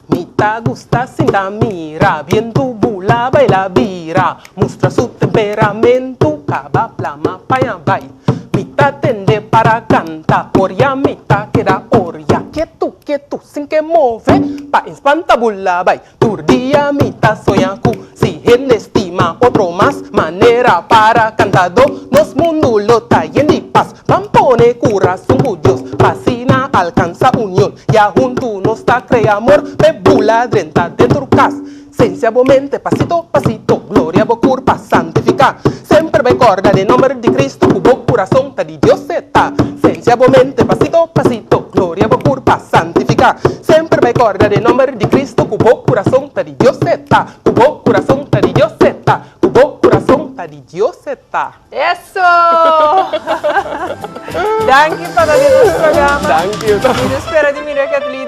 Mi ta gusta sinta mira bientu bula baila bira mustra su temperamentu kaba plama paña bai mi ta tende para kanta oria mi ta keda oria ketu ketu sin ke move pa e spanta bula bai Tur dia mi ta soña ku si hende stima otro mas manera para kantadó nos mundu lo ta yen di pas. Ban pone kurason ku Dios pa asina alkansa union. Ya huntu nos ta krea amor p'e bula drenta den tur kas. Sensia bo mente pasito pasito, gloria bo kurpa santifiká. Semper bai kòrda den nòmber di Kristu ku bo kurason ta di Dios e ta. Sensia bo mente pasito pasito, gloria bo kurpa santifiká. Semper bai kòrda den nòmber di Kristu ku bo kurason ta di Dios e ta. Ku bo kurason ta di Dios e ta. Ku bo kurason ta di Dios e ta. Eso! Danki pa ta den nos programa. Danki. Mi ta spera di mira Kathleen.